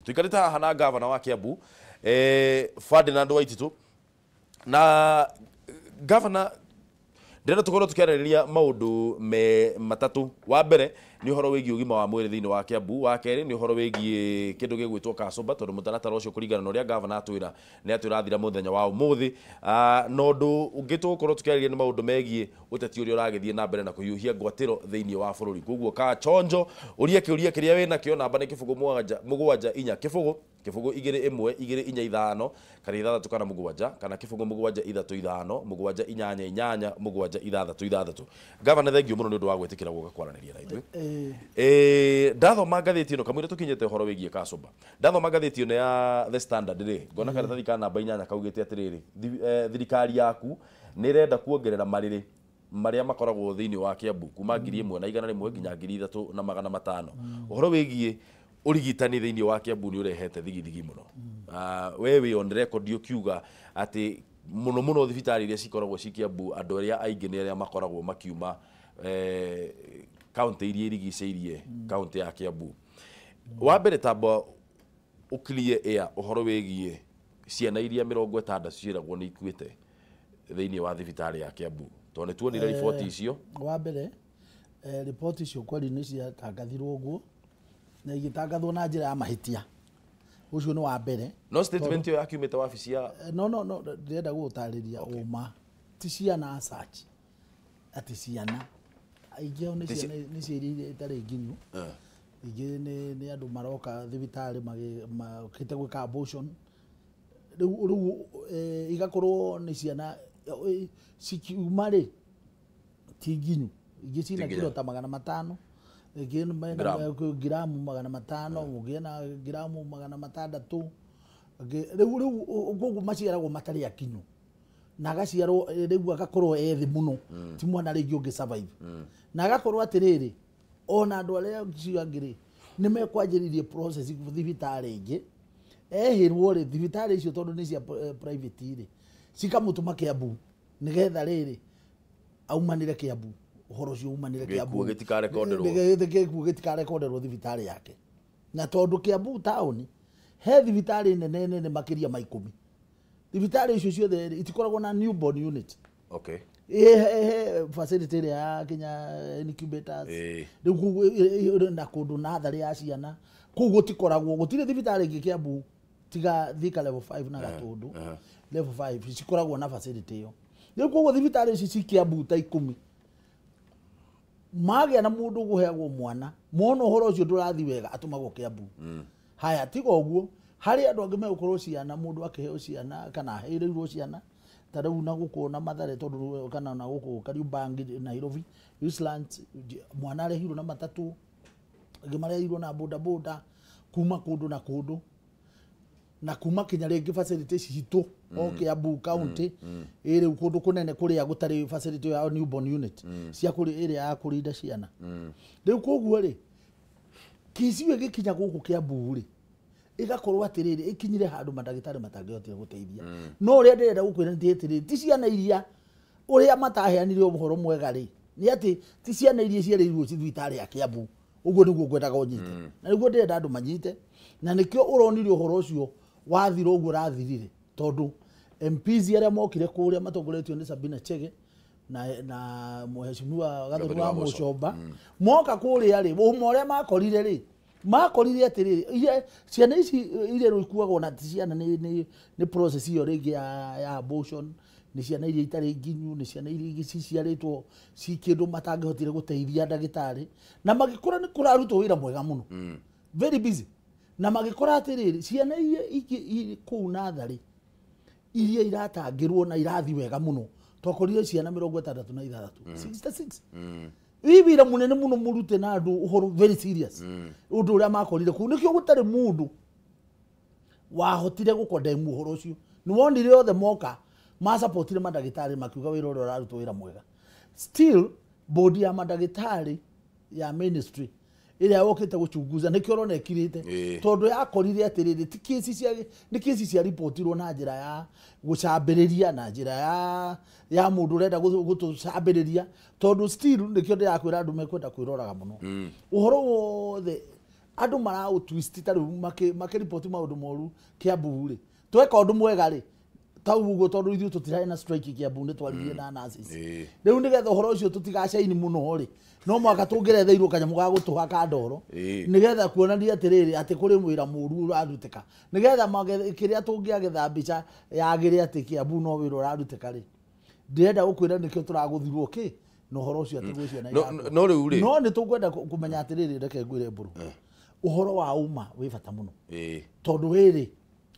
Tuikarĩte haha na gavana wa Kiambu Ferdinand Waititu. Na gavana, ndĩrenda tũkorwo tũkĩarĩrĩria maũndũ me matatũ. Wa mbere nĩ ũhoro wĩgiĩ ũgima wa mwĩrĩ thĩinĩ wa Kiambu. Wa kerĩ nĩ ũhoro wĩgiĩ kĩndũ gĩgwĩtwo kasũmba, tondũ mũtaratara ũcio kũringana na ũrĩa gavana atwĩra nĩ atwĩra athira mũthenya wa ũmũthĩ. Na ũndũ ũngĩ tũgũkorwo tũkĩarĩrĩria nĩ maũndũ megiĩ ũteti ũrĩa ũragĩthiĩ na mbere na kũhiũhia ngwatĩro thĩinĩ wa bũrũri. Koguo ka chonjo ũrie kĩũria kĩrĩa wĩnakĩo, namba nĩ 0 7 7 4 0 0 2 1 2 4 5 kana 6 kana 7 kana 0 7 3 5 7 8 8 7 6 6. Gavana, thengiũ mũno nĩ ũndũ wa gwĩtĩkĩra gũka kwaranĩria na ithuĩ. Ndathoma ngathĩti ĩno kamũira tũkinyĩte ũhoro wĩgiĩ kasũmba, ndathoma ngathĩti ĩno ya The Standard rĩ, ngona karatathi ka namba 8 kaugĩte atĩrĩrĩ, thirikari yaku nĩ ĩrenda kuongerera marĩrĩ marĩa makoragwo thĩinĩ wa Kiambu kuma 1,100 nginya 3,500. Ũhoro wĩgiĩ ũrigitani thĩinĩ wa Kiambu nĩ ũrehete thigithigi mũno. We wĩ on record ũkiuga atĩ mũno mũno thibitarĩ iria cikoragwo ci Kiambu, andũ arĩa aingĩ nĩ arĩa makoragwo makiuma kaunti iria irigicĩirie kaunti ya Kiambu. Wa mbere tamba ũclear air ũhoro wĩgiĩ ciana iria 60 ciĩragwo nĩ ikuĩte thĩinĩ wa thibitarĩ ya Kiambu, tondũ nĩ tuonire riboti icio. Wa mbere, riboti icio kweli nĩ ciatangathirwo ũguo na igĩtangathwo na njĩra ya mahĩtia. Ũcio nĩ wa mbere. No statement ĩyo yakiumĩte wabici ya No, ndĩrenda gũgũtarĩria ũma. Ti ciana search atĩ ciana aingĩ ao nĩ ciana nĩ cia iria itarĩ nginyu. Ingĩ nĩ andũ maroka thibitarĩ makĩte gwĩka abortion. Rĩu igakorwo nĩ ciana cikiuma rĩ ti nginyu. Ingĩ cina kilo ta 500, ingĩ mena giramu 500, ũngĩ ena giramu 600. Rĩu koguo maciaragwo matarĩ akinyu na agaciarwo rĩu agakorwo e thĩ mũno, ti mwana rĩngĩ ũngĩ survive. Na agakorwo atĩrĩrĩ, ona andũ arĩa acio angĩ rĩ nĩ mekwanjĩrĩirie process thibitarĩ ĩngĩ, ehĩrwo rĩ thibitarĩ icio tondũ nĩ cia private rĩ cikamũtũma Kiambu nĩgetha rĩrĩ aumanĩre Kiambu, ũhoro ũcio umanĩre Kiambu, gĩkuũ gĩtikarekonderwo, gĩkuũ gĩtikarekonderwo thibitarĩ yake. Na tondũ Kiambu taũni he thibitarĩ nene nene makĩria ma 10, thibitarĩ icio ciothe itikoragwo na newborn unit. He facility ĩrĩa ya Kenya incubators rĩu na kũndũ natharĩ ya ciana kũu gũtikoragwo, gũtirĩ thibitarĩ ĩngĩ Kiambu tiga Thika level 5 na Gatũndũ level 5 cikoragwo na facility ĩyo. Rĩu koguo thibitarĩ ici ci Kiambu ta 10 magĩa na mũndũ ũkũheagwo mwana, mona ũhoro ũcio ndũrathiĩ wega atũmagwo Kiambu. Haya, tiga ũguo harĩ andũ angĩ megũkorwo ciana, mũndũ akĩheo ciana kana aheirwo ciana ta rĩu na gũkũ na Mathare tondũ kana na gũkũ Kariobangi Nairobi Eastlands, mwana arehirwo na matatũ, angĩ marehirwo na boda boda kuma kũndũ na kũndũ na kuma kinya rĩngĩ facility citũ o Kiambu county ĩrĩ kũndũ kũnene kũrĩa gũtarĩ facility ya newborn unit cia kũrĩ ĩrĩa ya kũrinda ciana. Rĩu koguo rĩ kĩciũ gĩkinya gũkũ Kiambu rĩ ĩgakorwo atĩrĩrĩ ĩkinyire handũ mandagĩtarĩ matangĩhotire gũteithia. No ũrĩa ndĩrenda gũkwĩra nĩ atĩrĩrĩ, ti ciana iria ũrĩa mataheanire ũhoro mwega rĩ nĩ atĩ ti ciana iria ciarĩirwo ci thibitarĩ ya Kiambu. Ũguo nĩguo ngwendaga ũnyite na nĩguo ndĩrenda andũ manyite, na nĩkĩo ũronire ũhoro ũcio wathira ũguo ũrathirire, tondũ MPs arĩa mokire kũrĩa matongoretio nĩ Sabina Chege na mheshimiwa Gathoni wa Mũcomba moka kũrĩa rĩ, ũma ũrĩa makorire rĩ makorire atĩrĩrĩ, ciana ici iria rĩu ikuagwo na ti ciana nĩ process ĩyo rĩngĩ ya abortion, nĩ ciana iria itarĩ nginyu, nĩ ciana iria ingĩ ciciarĩtwo ci kĩndũ matangĩhotire gũteithia ndagĩtarĩ, na magĩkora nĩ kũrarutwo wĩra mwega mũno, very busy, na magĩkora atĩrĩrĩ ciana iria ingĩ kũu natharĩ iria iratangĩrwo na irathi wega mũno, twakorire ciana 66, 66. Ĩ wĩra mũnene mũno mũrute na andũ ũhoro very serious ũndũ ũrĩa makorire kũu. Nĩkĩo gũtarĩ mũndũ wahotire gũkondemu ũhoro ũcio. Nĩ wonire othe moka masapotire mandagĩtarĩ makiuga wĩra ũrĩa ũrarutwo wĩra mwega. Still board ya mandagĩtarĩ ya ministry ĩrĩa yokĩte gũchunguza nĩkĩo ũrona ĩkirĩte, tondũ yakorire atĩrĩrĩ ti kesi cia nĩ kesi cia ripotirwo na njĩra ya gũcambĩrĩria na njĩra ya mũndũ ũrenda gũtũcambĩrĩria, tondũ still nĩkĩo ndĩrakwĩra andũ mekwenda kwĩroraga mũno ũhoro wothe. Andũ mara twist ta rĩu makĩripoti maũndũ moru Kiambu rĩ. Tweka ũndũ mwega rĩ. Tau uguo tondũ ithuĩ tũtirarĩ na strike Kiambu nĩ twaririe na nurses. Rĩu nĩgetha ũhoro ũcio tũtigacaini mũno rĩ. No mwaka tũngĩretheirwo kanyamũ ga gũtũhaka ndoro. Nĩgetha kuonania atĩrĩrĩ atĩ kũrĩ wĩra mũru ũrarutĩka. Nĩgetha kĩrĩa tũngĩagetha mbica yagĩre atĩ Kiambu no wĩra ũrarutĩka rĩ. Ndĩrenda gũkwĩra nĩkĩo tũragũthirwo kĩ na ũhoro ũcio atĩ gwĩ ciana irakua. No rĩu rĩ. No nĩ tũkwenda kũmenya atĩrĩrĩ reke ngwĩre Mbũrũ. Ũhoro wa ũma wĩ bata mũno. Tondũ rĩrĩ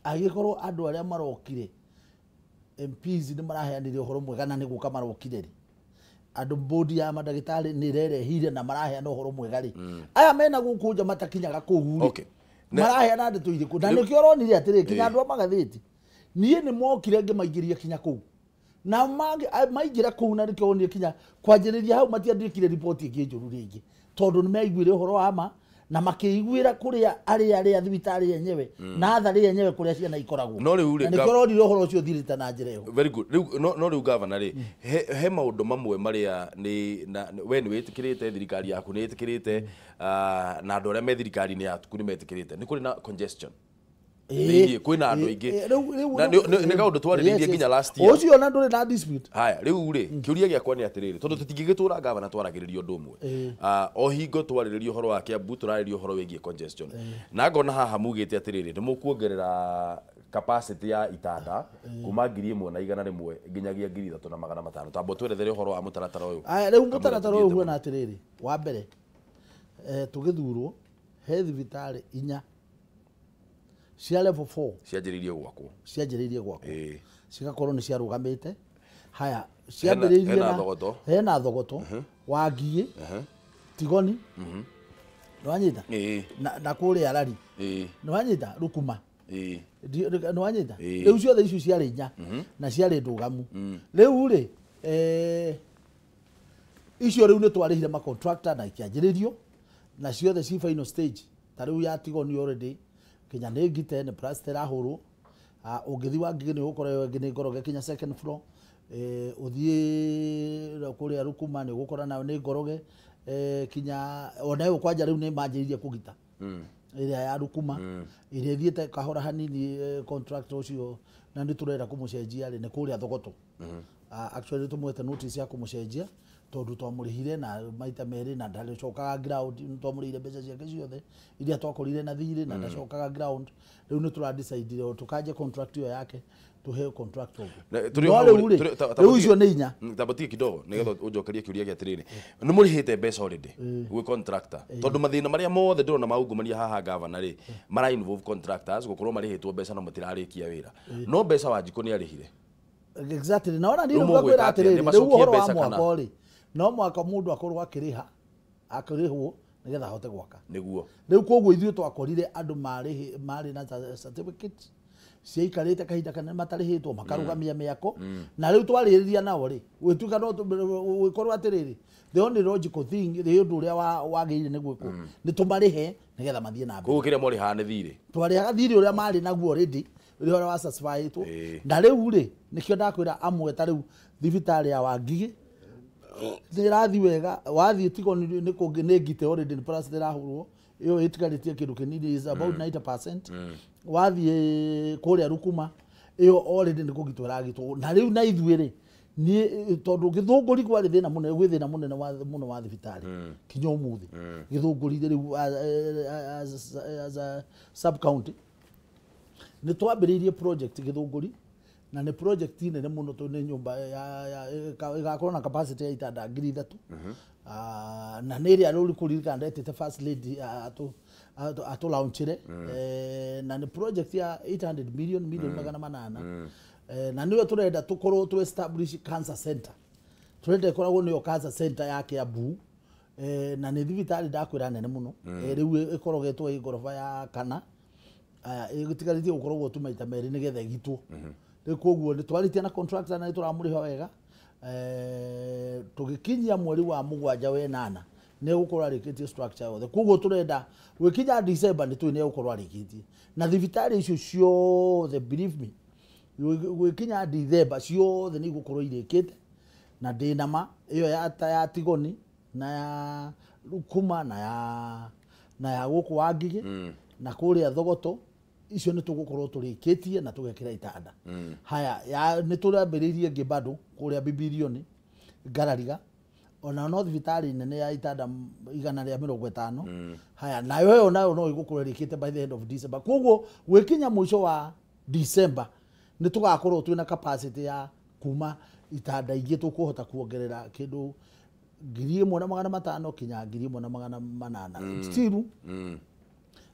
angĩkorwo andũ arĩa marokire MPs nĩ maraheanire ũhoro mwega na nĩ gũka marokire rĩ. Andũ bodi ya mandagĩtarĩ nĩ ĩrerehire na maraheana ũhoro mwega rĩ. Aya mena gũkũ nja matakinyaga kũu rĩ. Maraheana ndeto irĩkũ? Na nĩkĩo ũronire atĩrĩ kinya andũ a magathĩti. Niĩ nĩ mokire ngĩmaingĩria kinya kũu. Na maingĩra kũu na nĩkĩo wonire kinya kwanjĩrĩria hau matiandĩkire riboti ĩngĩ njũru rĩngĩ. Tondũ nĩ meiguire ũhoro wa ma na makĩiguĩra kũrĩa arĩa thibitarĩ yenyewe na atharĩ yenyewe kũrĩa ciana ikoragwo. No rĩu rĩ nĩkĩo ũronire ũhoro ũcio ũthirĩte na njĩra ĩyo. Very good. Rĩu no rĩu governor rĩ he maũndũ mamwe marĩa nĩ we nĩ wĩtĩkĩrĩte thirikari yaku nĩ ĩtĩkĩrĩte na andũ arĩa me thirikari-inĩ yaku nĩ metĩkĩrĩte nĩ kũrĩ na congestion. Kwĩna andũ aingĩ. Na nĩ kaũndũ twarĩrĩirie nginya last year. Ũcio ona ndũrĩ na dispute. Haya, rĩu rĩ kĩũria gĩakwa nĩ atĩrĩrĩ tondũ tũtingĩgĩtũra gavana twaragĩrĩria ũndũ ũmwe. O hingo twarĩrĩria ũhoro wa Kiambu tũrarĩrĩria ũhoro wĩgiĩ congestion. Na ngona haha mugĩte atĩrĩrĩ nĩ mũkuongerera capacity ya itanda kuma 1,100 nginyagia 3,500. Tamba twerethere ũhoro wa mũtaratara ũyũ. Aya rĩu mũtaratara ũyũ huana atĩrĩrĩ wa mbere tũgĩthurwo he thibitarĩ inya cia level 4 cianjĩrĩirie gwakwo cigakorwo nĩ ciarũgamĩte. Haya ciambĩrĩirie na hena Thogoto wa Ngigĩ Tigoni nĩwanyita na kũrĩa Rari nĩwanyita Rukuma nĩwanyita rĩu ciothe icio ciarĩ inya na ciarĩ ndũgamu. Rĩu rĩ icio rĩu nĩ twarĩhire ma contractor na ikĩanjĩrĩrio na ciothe ci final stage. Ta rĩu ya Tigoni already kinya nĩ ngite nĩ plaster ĩrahũrwo. Ũngĩthiĩ wa Ngigĩ nĩ ũgũkora ĩyo ĩngĩ nĩ ngoroge kinya second floor. Ũthiĩ kũrĩa Rukuma nĩ ũgũkora nayo nĩ ngoroge kinya ona ĩyo kwanja rĩu nĩ manjĩrĩirie kũgita ĩrĩa ya Rukuma ĩrĩa ĩthiĩte kahora hanini contract ũcio na nĩ tũrenda kũmũcenjia rĩ nĩ kũrĩa Thogoto. Actually tũmwete notice ya kũmũcenjia tondũ twamũrĩhire na maita merĩ na ndacokaga ground. Twamũrĩhire mbeca ciake ciothe iria twakorire na thirĩ na ndacokaga ground. Rĩu nĩ tũradecidire tũkanje contract ĩyo yake tũheo contract ũguo. Rĩu icio nĩ inya. Tambatie kidogo nĩgetha ũnjokerie kĩũria gĩa atĩrĩrĩ nĩ mũrĩhĩte mbeca already gwĩ contractor tondũ mathĩna marĩa mothe ndĩrona maungumania haha gavana rĩ mara involve contractors gũkorwo marĩhĩtwo mbeca na matirarĩkia wĩra. No mbeca Wanjikũ nĩ arĩhire. Exactly. Na ona ndĩrĩ ngwĩra atĩrĩrĩ rĩu ũhoro wa mwako rĩ no mwaka mũndũ akorwo akĩrĩha akĩrĩhwo nĩgetha ahote gwaka. Nĩguo. Rĩu koguo ithuĩ twakorire andũ marĩ na certificate ciaikarĩte kahinda kanene matarĩhĩtwo makarũgamia mĩako na rĩu twarĩrĩria nao rĩ gwĩtuĩka no gwĩkorwo atĩrĩrĩ the only logical thing the ũndũ ũrĩa wagĩrĩire nĩ gwĩkwo nĩ tũmarĩhe nĩgetha mathiĩ na mbere. Koguo kĩrĩa mwarĩhaga nĩ thirĩ. Twarĩhaga thirĩ ũrĩa marĩ naguo already ũrĩa wa satisfied. Na rĩu rĩ nĩkĩo ndakwĩra amwe ta rĩu thibitarĩ ya Wangigĩ nĩ ĩrathiĩ wega. Wathiĩ Tigoni nĩ kũngĩ nĩ ngite already nĩ plaster ĩrahũrwo ĩyo ĩtigarĩtie kĩndũ kĩnini is about 90%. Wathiĩ kũrĩa Rukuma ĩyo already nĩ kũgitwo ĩragitwo. Na rĩu na ithuĩ rĩ niĩ tondũ Gĩthũngũri kwarĩ thĩna mũnene gwĩ thĩna mũnene mũno wa thibitarĩ kinya ũmũthĩ. Gĩthũngũri rĩu as a sub county nĩ twambĩrĩirie project Gĩthũngũri na nĩ project nene mũno tondũ nĩ nyũmba ĩgakorwo na capacity ya itanda 3,000. Na nĩ ĩrĩa rĩu kũririkana ndetĩte first lady atũlaunchire na nĩ project ya 800 million 800. Na nĩyo tũrenda tũkorwo tũ establish cancer center. Tũrenda ĩkoragwo nĩyo cancer center ya Kiambu na nĩ thibitarĩ ndakwĩra nene mũno. Rĩu ĩkorogetwo ĩ ngoroba ya kana ĩtigarĩtie gũkorogwo tu maita merĩ nĩgetha ĩgitwo. Rĩu koguo nĩ twarĩtie na contractor na nĩ tũramũrĩha wega. Tũgĩkinyia mweri wa 7 we 8 nĩ egũkorwo arĩkĩtie structure yothe. Koguo tũrenda gwĩkinya December nĩ tũĩ nĩ egũkorwo arĩkĩtie. Na thibitarĩ icio ciothe believe me gwĩkinya December ciothe nĩ igũkorwo irĩkĩte. Na ndĩna ma ĩyo ya Tigoni na ya Rukuma na na ya gũkũ Wangigĩ na kũrĩa Thogoto icio nĩ tũgũkorwo tũrĩkĩtie na tũgekĩra itanda. Haya ya nĩ tũrambĩrĩirie ĩngĩ bado kũrĩa Bibilioni Ngarariga ona no thibitarĩ nene ya itanda 150. Haya nayo ĩyo nayo no ĩgũkorwo ĩrĩkĩte by the end of December. Koguo gwĩkinya mũico wa December nĩ tũgakorwo twĩna capacity ya kuma itanda ingĩ tũkũhota kuongerera kĩndũ 1500 kinya 1800. Still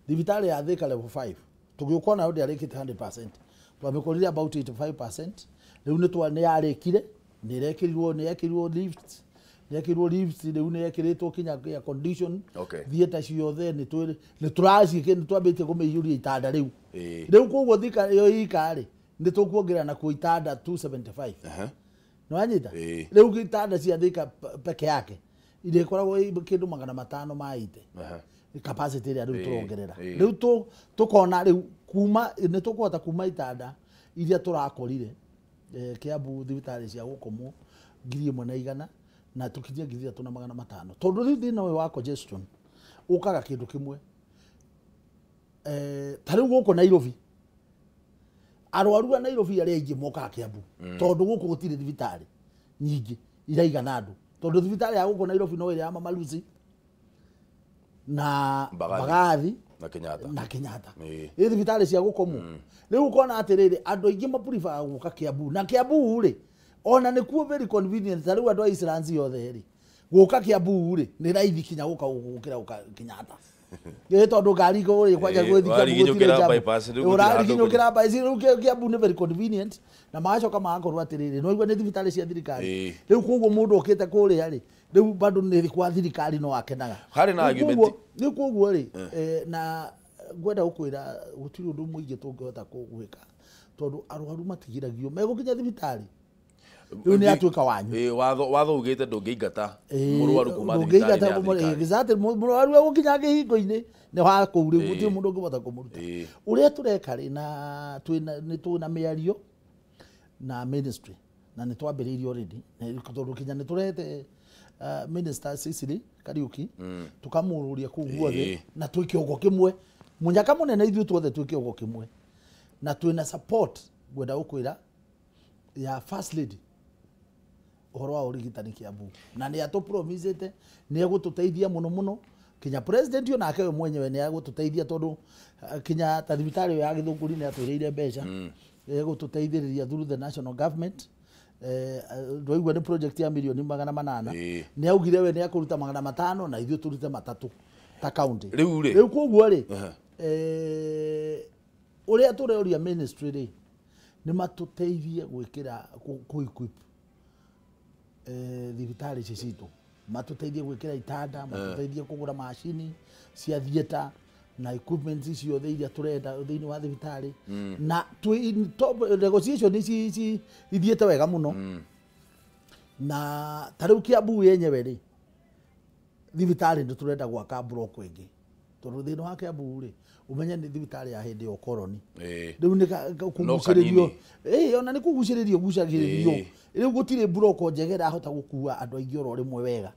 thibitarĩ ya Thika level 5 tũgĩũka nayo ndĩarĩkĩte 100%, twamĩkorire about 85%. Rĩu nĩ yarĩkire, nĩ ĩrekĩrirwo lift, nĩ lift rĩu nĩ ĩrekĩrĩtwo kinya air condition. Theatre ciothe nĩ twambĩtie kũmĩiyũria itanda rĩu. Rĩu koguo Thika ĩyo ika rĩ nĩ tũkuongerera nakuo itanda 275. Nĩ wanyita? Rĩu itanda cia Thika peke yake irĩkoragwo kĩndũ 580 capacity ĩrĩa rĩu tũrongerera. Rĩu tũkona rĩu kuma nĩ tũkũhota kuma itanda iria tũrakorire Kiambu thibitarĩ cia gũkomwo 1100 na tũkinyie 3500. Tondũ rĩu thĩna ũyũ wa congestion ũkaga kĩndũ kĩmwe. Ta rĩu gũkũ Nairobi arwaru a Nairobi arĩa aingĩ mokaga Kiambu tondũ gũkũ gũtirĩ thibitarĩ nyingĩ iraigana andũ, tondũ thibitarĩ ya gũkũ Nairobi no ĩrĩa ya Mama Lucy na Mbagathi na Kenyatta na Kenyatta. Ĩ thibitarĩ cia gũkomwo. Rĩu ũkona atĩrĩrĩ andũ aingĩ mapuribaga gũka Kiambu na Kiambu rĩ ona nĩkuo very convenient. Ta rĩu andũ a Eastlands yothe rĩ gũka Kiambu rĩ nĩ raithi kinya gũka gũkĩra gũka Kenyatta. Ĩ tondũ ngari kũrĩa kwanja gwĩthiĩ Kiambu gũtirĩ jam. Ũrariginyũkĩra bypass rĩu Kiambu nĩ very convenient na magacoka magakorwo atĩrĩrĩ no igua nĩ thibitarĩ cia thirikari. Rĩu koguo mũndũ okĩte kũrĩa rĩ rĩu bado nĩ kwa thirikari no akenaga. Harĩ na argument rĩu koguo rĩ na ngwenda gũkwĩra gũtirĩ ũndũ mũingĩ tũngĩhota gwĩka tondũ arwaru matigiragio megũkinya thibitarĩ rĩu nĩ atuĩka wanyu. Watho ugĩte ndũngĩingata mũrwaru kuma thibitarĩ ya thirikari. Exactly, mũrwaru egũkinya kĩhingo-inĩ nĩ wa kũu rĩu gũtirĩ mũndũ ũngĩhota kũmũruta. Ũrĩa tũreka rĩ na nĩ twĩna mĩario na ministry na nĩ twambĩrĩirie already tondũ kinya nĩ tũrehete Minister Cecily Kariuki tukamũrũria kũu guothe na twĩ kĩongo kĩmwe mũnyaka mũnene ithuĩ tuothe twĩ kĩongo kĩmwe na twĩna support ngwenda gũkwĩra ya First Lady ũhoro wa ũrigitani Kiambu na nĩ atũpromisĩte nĩ egũtũteithia mũno mũno kinya president yo nake we mwenyewe nĩ egũtũteithia tondũ kinya ta thibitarĩ ĩyo ya Gĩthũngũri nĩ atwĩrĩire mbeca egũtũteithĩrĩria through the national government. Ndwaigua nĩ project ya 800,000,000 nĩ augire we nĩ akũruta 500 na ithuĩ tũrute 3 ta county. Rĩu koguo rĩ ũrĩa tũreũria ministry rĩ nĩ matũteithie gwĩkĩra kũ equip thibitarĩ ici citũ, matũteithie gwĩkĩra itanda, matũteithie kũgũra macini cia theatre na equipment ciothe iria tũrenda thĩinĩ wa thibitarĩ na negotiation ici ithiĩte wega mũno. Na ta rĩu Kiambu yenyewe rĩ thibitarĩ nĩ tũrenda gwaka block ĩngĩ tondũ thĩinĩ wa Kiambu rĩ ũmenye nĩ thibitarĩ ya hĩndĩ ya ũkoroni rĩu nĩ kũgucĩrĩrio ona nĩ kũgucĩrĩrio gucagĩrĩrio rĩu gũtirĩ block njega ĩrahota gũkua andũ aingĩ oro rĩmwe wega.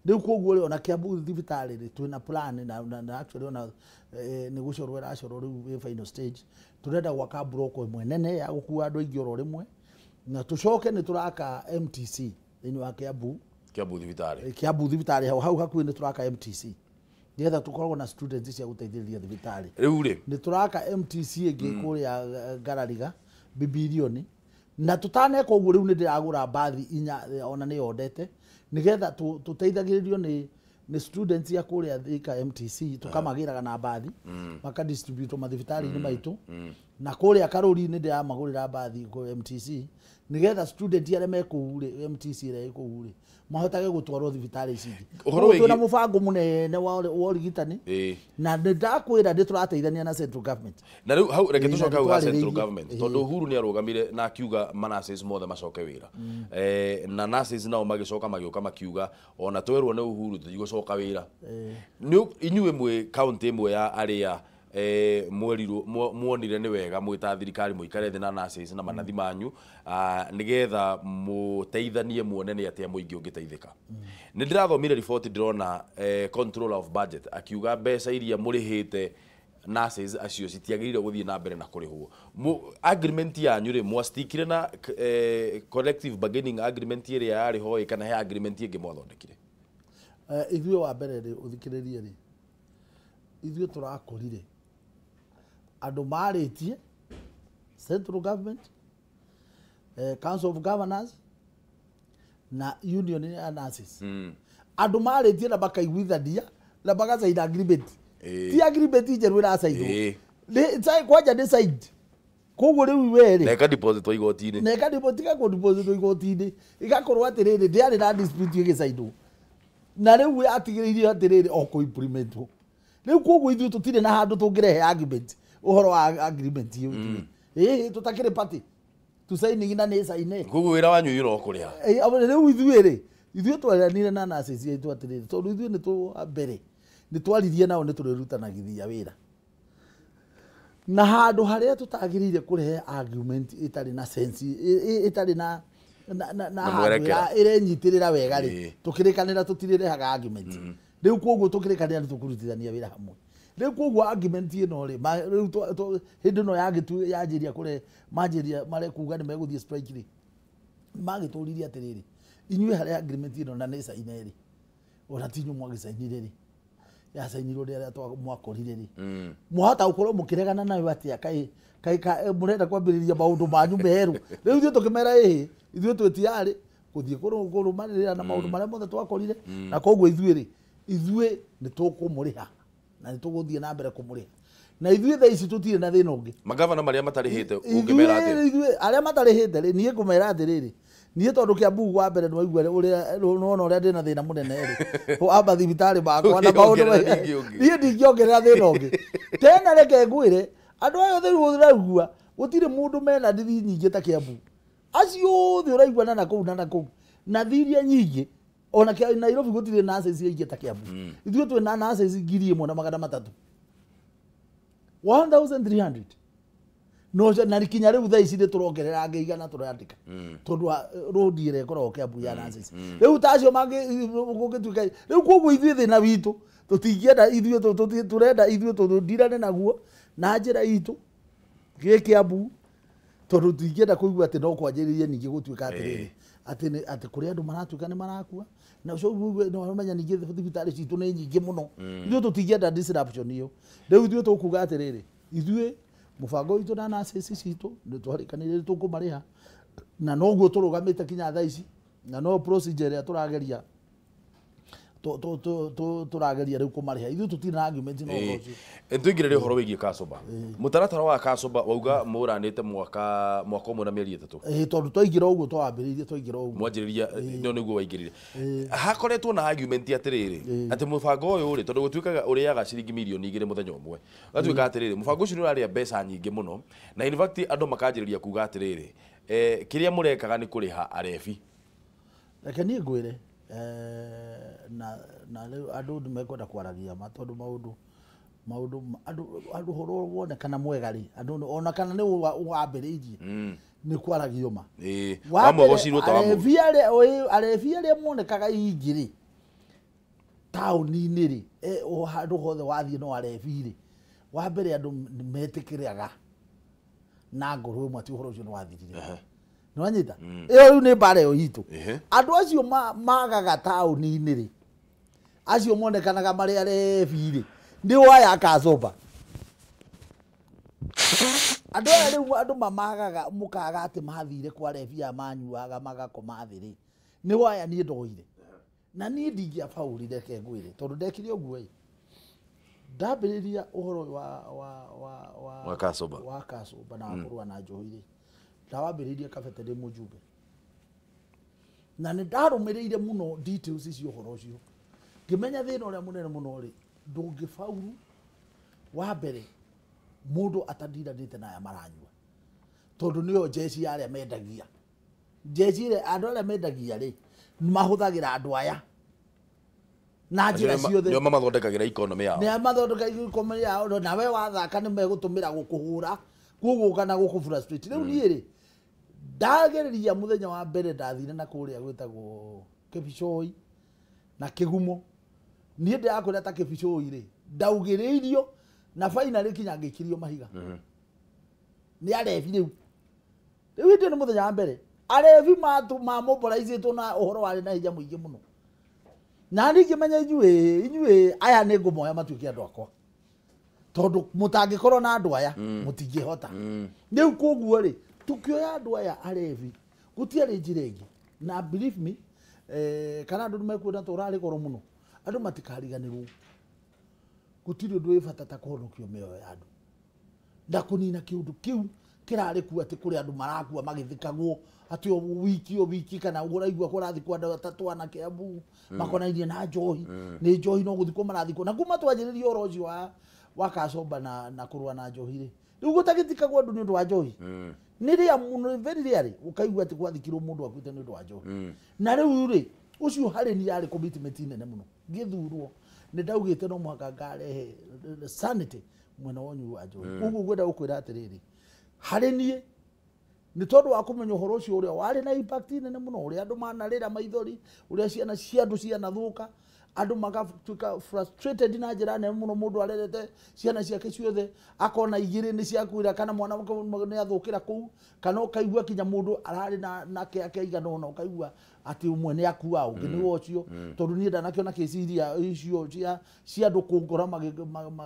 Rĩu koguo rĩ ona Kiambu thibitarĩ rĩ twĩna plan na actually ona nĩ gũcorwo ĩracorwo rĩu ĩ final stage tũrenda gwaka block ĩmwe nene ya gũkua andũ aingĩ oro rĩmwe na tũcoke nĩ tũraka MTC thĩinĩ wa Kiambu thibitarĩ Kiambu thibitarĩ hau hakuhĩ nĩ tũraka MTC nĩgetha tũkoragwo na students cia gũteithĩrĩria thibitarĩ. Rĩu rĩ nĩ tũraka MTC ĩngĩ kũrĩa Ngarariga Bibilioni na tũtaneka ũguo rĩu nĩ ndĩragũra mbathi inya ona nĩ yondete nĩgetha tũteithagĩrĩrio nĩ students ya kũrĩa Thika MTC tũkamagĩraga na mbathi makadistribute mathibitarĩ-inĩ maitũ na kũrĩa Karũri nĩ ndĩramagũrĩra mbathi kũ MTC nĩgetha student arĩa me kũu rĩ MTC ĩrĩa ĩ kũu rĩ mahotage gũtwarwo thibitarĩ ici ingĩ. Twĩna mũbango mũnene wa ũrigitani na nĩ ndakwĩra nĩ tũrateithania na central government. Na rĩu hau reke tũcoke hau ha central government tondũ Uhuru nĩ arũgamire na akiuga ma-nurses mothe macoke wĩra na nurses nao magĩcoka magĩũka makiuga ona twerwo nĩ Uhuru tũtigũcoka wĩra. Nĩ inyuĩ mwĩ county ĩmwe ya arĩa mwerirwo muonire ni wega mwita thirikari muikare thi na nurses na manathi manyu nigetha muteithanie muone ni atia muingi ungiteithika. Ni ndirathomire report ndirona controller of budget akiuga mbeca iria murihite nurses acio citiagirire guthie na mbere na kurihwo. Agreement yanyu ri mwastikire na collective bargaining agreement iria yari ho kana he agreement ingi mwathondekire? Ithuĩ wa mbere rĩ ũthikĩrĩrie rĩ ithuĩ tũrakorire andũ marĩtie central government, council of governors na union ya nurses. Andũ marĩtie na makaiguithania na magacaina agreement. Ti agreement njerũ ĩracainwo. Kwanja nĩ signed. Koguo rĩu we rĩ na ĩka deposit igoti-inĩ. Na ĩka deposit ĩka deposit igoti-inĩ. Ĩgakorwo atĩrĩrĩ ndĩarĩ na dispute ĩgĩcainwo. Na rĩu atigĩrĩire atĩrĩrĩ o kũ implementwo. Rĩu koguo ithuĩ tũtirĩ na handũ tũngĩrehe argument ũhoro wa agreement ĩyo ithuĩ. Ĩĩ tũtakĩrĩ party tũcainigi na nĩ caine. Koguo wĩra wanyu ũyũ no kũrĩha. Rĩu ithuĩ rĩ ithuĩ twaranire na nurses aitũ atĩrĩrĩ tondũ ithuĩ nĩ tũ mbere nĩ twaririe nao nĩ tũrĩrutanagithia wĩra. Na handũ harĩa tũtagĩrĩire kũrehe argument ĩtarĩ na sense ĩtarĩ na na handũ ĩrenyitĩrĩra wega rĩ tũkĩrĩkanĩra tũtirĩrehaga argument. Rĩu koguo tũkĩrĩkanĩra nĩ tũkũrutithania wĩra hamwe. Rĩu koguo argument ĩno rĩ rĩu hĩndĩ ĩno yanjĩria kũre manjĩria marekuga nĩ megũthiĩ strike rĩ magĩtũririe atĩrĩrĩ inyuĩ harĩa agreement ĩno na nĩ caine rĩ ona ti inyuĩ mwagĩcainire rĩ yacainirwo nĩ arĩa mwakorire rĩ mwahota gũkorwo mũkĩregana nayo atĩa kaĩ kaĩ mũrenda kwambĩrĩria maũndũ manyu merũ. Rĩu ithuĩ tũkĩmera ĩhĩ ithuĩ twĩ tayarĩ gũthiĩ kũrũmanĩrĩra na maũndũ marĩa mothe twakorire na koguo ithuĩ rĩ ithuĩ nĩ tũkũmũrĩha na nĩ tũgũthiĩ na mbere kũmũrĩha na ithuĩ thaa ici tũtirĩ na thĩna ũngĩ. Magavana marĩa matarĩhĩte ũngĩmera atĩa? Ithuĩ arĩa matarĩhĩte rĩ niĩ ngũmera atĩrĩrĩ niĩ tondũ Kiambu wa mbere nĩwaigua ũrĩa nĩwona ũrĩa ndĩna thĩna mũnene rĩ amba thibitarĩ makwa na maũndũ niĩ ndingĩongerera thĩna ũngĩ. Tena reke ngwĩre andũ aya othe rĩu ũraigua gũtirĩ mũndũ mena ndithi nyingĩ ta Kiambu. Acio othe ũraigua na nakũu na nakũu na thiria nyingĩ ona Nairobi gũtirĩ nurses aingĩ ta Kiambu. Ithuĩ twĩna nurses 1300 1300 no na kinya rĩu thaa ici nĩ tũrongerera angĩ igana tũrandĩka tondũ road ĩrĩa ĩkoragwo Kiambu ya nurses. Rĩu ta acio gũngĩtuĩka rĩu koguo ithuĩ thĩna witũ tũtingĩenda ithuĩ tũrenda ithuĩ tũndirane naguo na njĩra itũ gĩ Kiambu tondũ tũtingĩenda kũigua atĩ no kwanjĩrĩrie ningĩ gũtuĩka atĩrĩrĩ atĩ atĩ kũrĩ andũ maratuĩka nĩ marakua na ũcio no ũmenya ningĩ thibitarĩ citũ nĩ nyingĩ mũno. Ithuĩ tũtingĩenda disruption ĩyo. Rĩu ithuĩ tũkuga atĩrĩrĩ ithuĩ mũbango witũ na nurses citũ nĩ twarĩkanĩire tũkũmarĩha na noguo tũrũgamĩte kinya thaa ici na no procedure ĩrĩa tũrageria tũrageria rĩu kũmarĩha. Ithuĩ tũtirĩ na argument na ũhoro ũcio. Tũingĩrĩre ũhoro wĩgiĩ Kacoba. Mũtaratara wa Kacoba wauga mũranĩte mwaka ũmwe na mĩeri 3. Tondũ twaingĩra ũguo twambĩrĩirie twaingĩra ũguo mwanjĩrĩria no nĩguo waingĩrire. Hakoretwo na argument atĩrĩrĩ atĩ mũbango ũyũ rĩ tondũ gũtuĩkaga ũrĩaga ciringi mirioni 2 mũthenya ũmwe ũgatuĩka atĩrĩrĩ mũbango ũcio nĩ ũrarĩa mbeca nyingĩ mũno na in fact andũ makanjĩrĩria kuga atĩrĩrĩ kĩrĩa mũrekaga nĩ kũrĩha arebi. Reke niĩ ngwĩre na rĩu andũ nĩ mekwenda kwaragia ma tondũ maũndũ maũndũ andũ ũhoro wonekana mwega rĩ andũ ona kana nĩ wambĩrĩirie nĩ kwaragio ma. Wamũgocirwo ta wamũ. Arebi arĩa monekaga ingĩ rĩ taũni-inĩ rĩ o handũ hothe wathiĩ no arebi rĩ wa mbere andũ metĩkĩraga na ngoro ĩmwe atĩ ũhoro ũcio nĩ wathirire. Nĩwanyita? Ĩyo rĩu nĩ mbara ĩyo itũ. Andũ acio magaga taũni-inĩ rĩ acio monekanaga marĩ arebi rĩ nĩ aya Kacoba. Andũ aya rĩu andũ mamagaga mũkaga atĩ mathire kwa arebi aya manyuaga magakoma thĩ rĩ nĩ aya niĩ ndoire. Na niĩ ndingĩabaũrire reke ngwĩre tondũ ndekire ũguo ĩ ndambĩrĩria ũhoro wa Kacoba wa Kacoba na kũrũa na njohi rĩ ndawambĩrĩirie Kabete ndĩ mũjumbe na nĩ ndarũmĩrĩire mũno details icio ũhoro ũcio ngĩmenya thĩna ũrĩa mũnene mũno rĩ ndũngĩbauru wa mbere mũndũ atandiranĩte na aya maranyua tondũ nĩyo jeshi ya arĩa mendagia jeshi ĩrĩa andũ arĩa mendagia rĩ mahũthagĩra andũ aya Na njĩra ciothe nĩo mamathondekagĩra economy yao. Nĩ mathondeka economy yao, nawe wathaka nĩ megũtũmĩra gũkũhũra koguo kana gũkũ frustrate. Rĩu niĩ rĩ ndagereria mũthenya wa mbere ndathire na kũrĩa gwĩtagwo Kĩbicoi na Kĩgumo. Niĩ ndĩrakwĩra ta Kĩbicoi rĩ ndaugĩrĩirio na finally kinya ngĩkirio mahiga. Nĩ arebi rĩu. Rĩu hĩndĩ nĩ mũthenya wa mbere arebi mamobilizĩtwo na ũhoro warĩ na hinya mũingĩ mũno. Na niĩ ngĩmenya inyuĩ aya nĩ ngũmoya matuĩke andũ akwa, tondũ mũtangĩkorwo na andũ aya mũtingĩhota. Rĩu koguo rĩ tukioya andũ aya arebi gũtiarĩ njĩra ĩngĩ. Na believe me, kana andũ nĩmekuona ta ũrarĩ goro mũno, andũ matikariganĩrwo. Gũtirĩ ũndũ wĩ bata ta kũhonokio mĩoyo ya andũ na kũnina kĩũndũ kĩu kĩrarĩ kuo atĩ kũrĩ andũ marakua magĩthikagwo atĩ o wiki kana ũraigua kũrathikwo andũ atatũ ana Kiambu makonainie na njohi. Nĩ njohi no gũthikwo marathikwo. Na kuma twanjĩrĩria ũhoro ũcio wa Kasomba na kũrũa na njohi rĩ, rĩu gũtagĩthikagwo andũ nĩ ũndũ wa njohi. Nĩ rĩa mũno, very rarely ũkaigua atĩ gwathikirwo mũndũ akuĩte nĩ ũndũ wa njohi. Na rĩu rĩ ũcio harĩ niĩ yarĩ commitment nene mũno. Ngĩthurwo nĩ ndaugĩte no mũhaka ngarehe sanity mwena wa ũnyui wa njohi. Koguo ngwenda gũkwĩra atĩrĩrĩ, harĩ niĩ nĩ tondũ wa kũmenya ũhoro ũcio ũrĩa warĩ na impact nene mũno, ũrĩa andũ manarĩra maithori, ũrĩa ciana cia andũ cianathũka, andũ magatuĩka frustrated na njĩra nene mũno. Mũndũ arerete ciana ciake ciothe akona igĩrĩ nĩ ciakuĩra kana mwana nĩ athũkĩra kũu, kana ũkaigua kinya mũndũ ararĩ na kĩake igana ũna, ũkaigua atĩ ũmwe nĩ akua ũngĩ nĩ ũcio. Tondũ niĩ ndanakĩona kĩciria icio cia andũ kũngora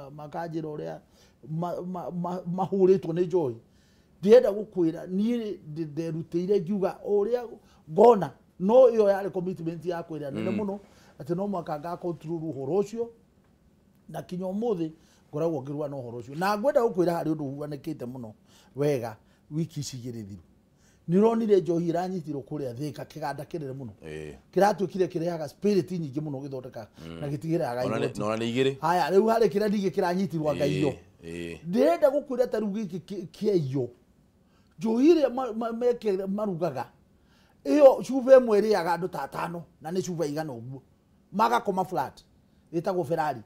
makanjĩra ũrĩa mahũrĩtwo nĩ njohi. Ndĩrenda gũkwĩra niĩ nderutĩire ngiuga ũrĩa ngona, no ĩyo yarĩ commitment yakwa ĩrĩa nene mũno atĩ no mũhaka nga control ũhoro ũcio, na kinya ũmũthĩ ngoragwo ngĩrũa na ũhoro ũcio. Na ngwenda gũkwĩra harĩ ũndũ ũhuanĩkĩte mũno wega wiki ici igĩrĩ thiru. Nĩ ũronire njohi ĩranyitirwo kũrĩa Thĩka kĩganda kĩnene mũno kĩratuĩkire kĩrehaga spirit nyingĩ mũno gĩthondeka na gĩtigĩrĩraga igoti. Ona nĩ igĩrĩ. Haya rĩu harĩ kĩrĩa ningĩ kĩranyitirwo anga iyo. Ndĩrenda gũkwĩra ta rĩu gĩkĩ kĩa iyo njohi ĩrĩa marugaga ĩyo cuba ĩmwe ĩrĩaga andũ ta atano na nĩ cuba igana ũguo magakoma flat, ĩtagwo Ferrari.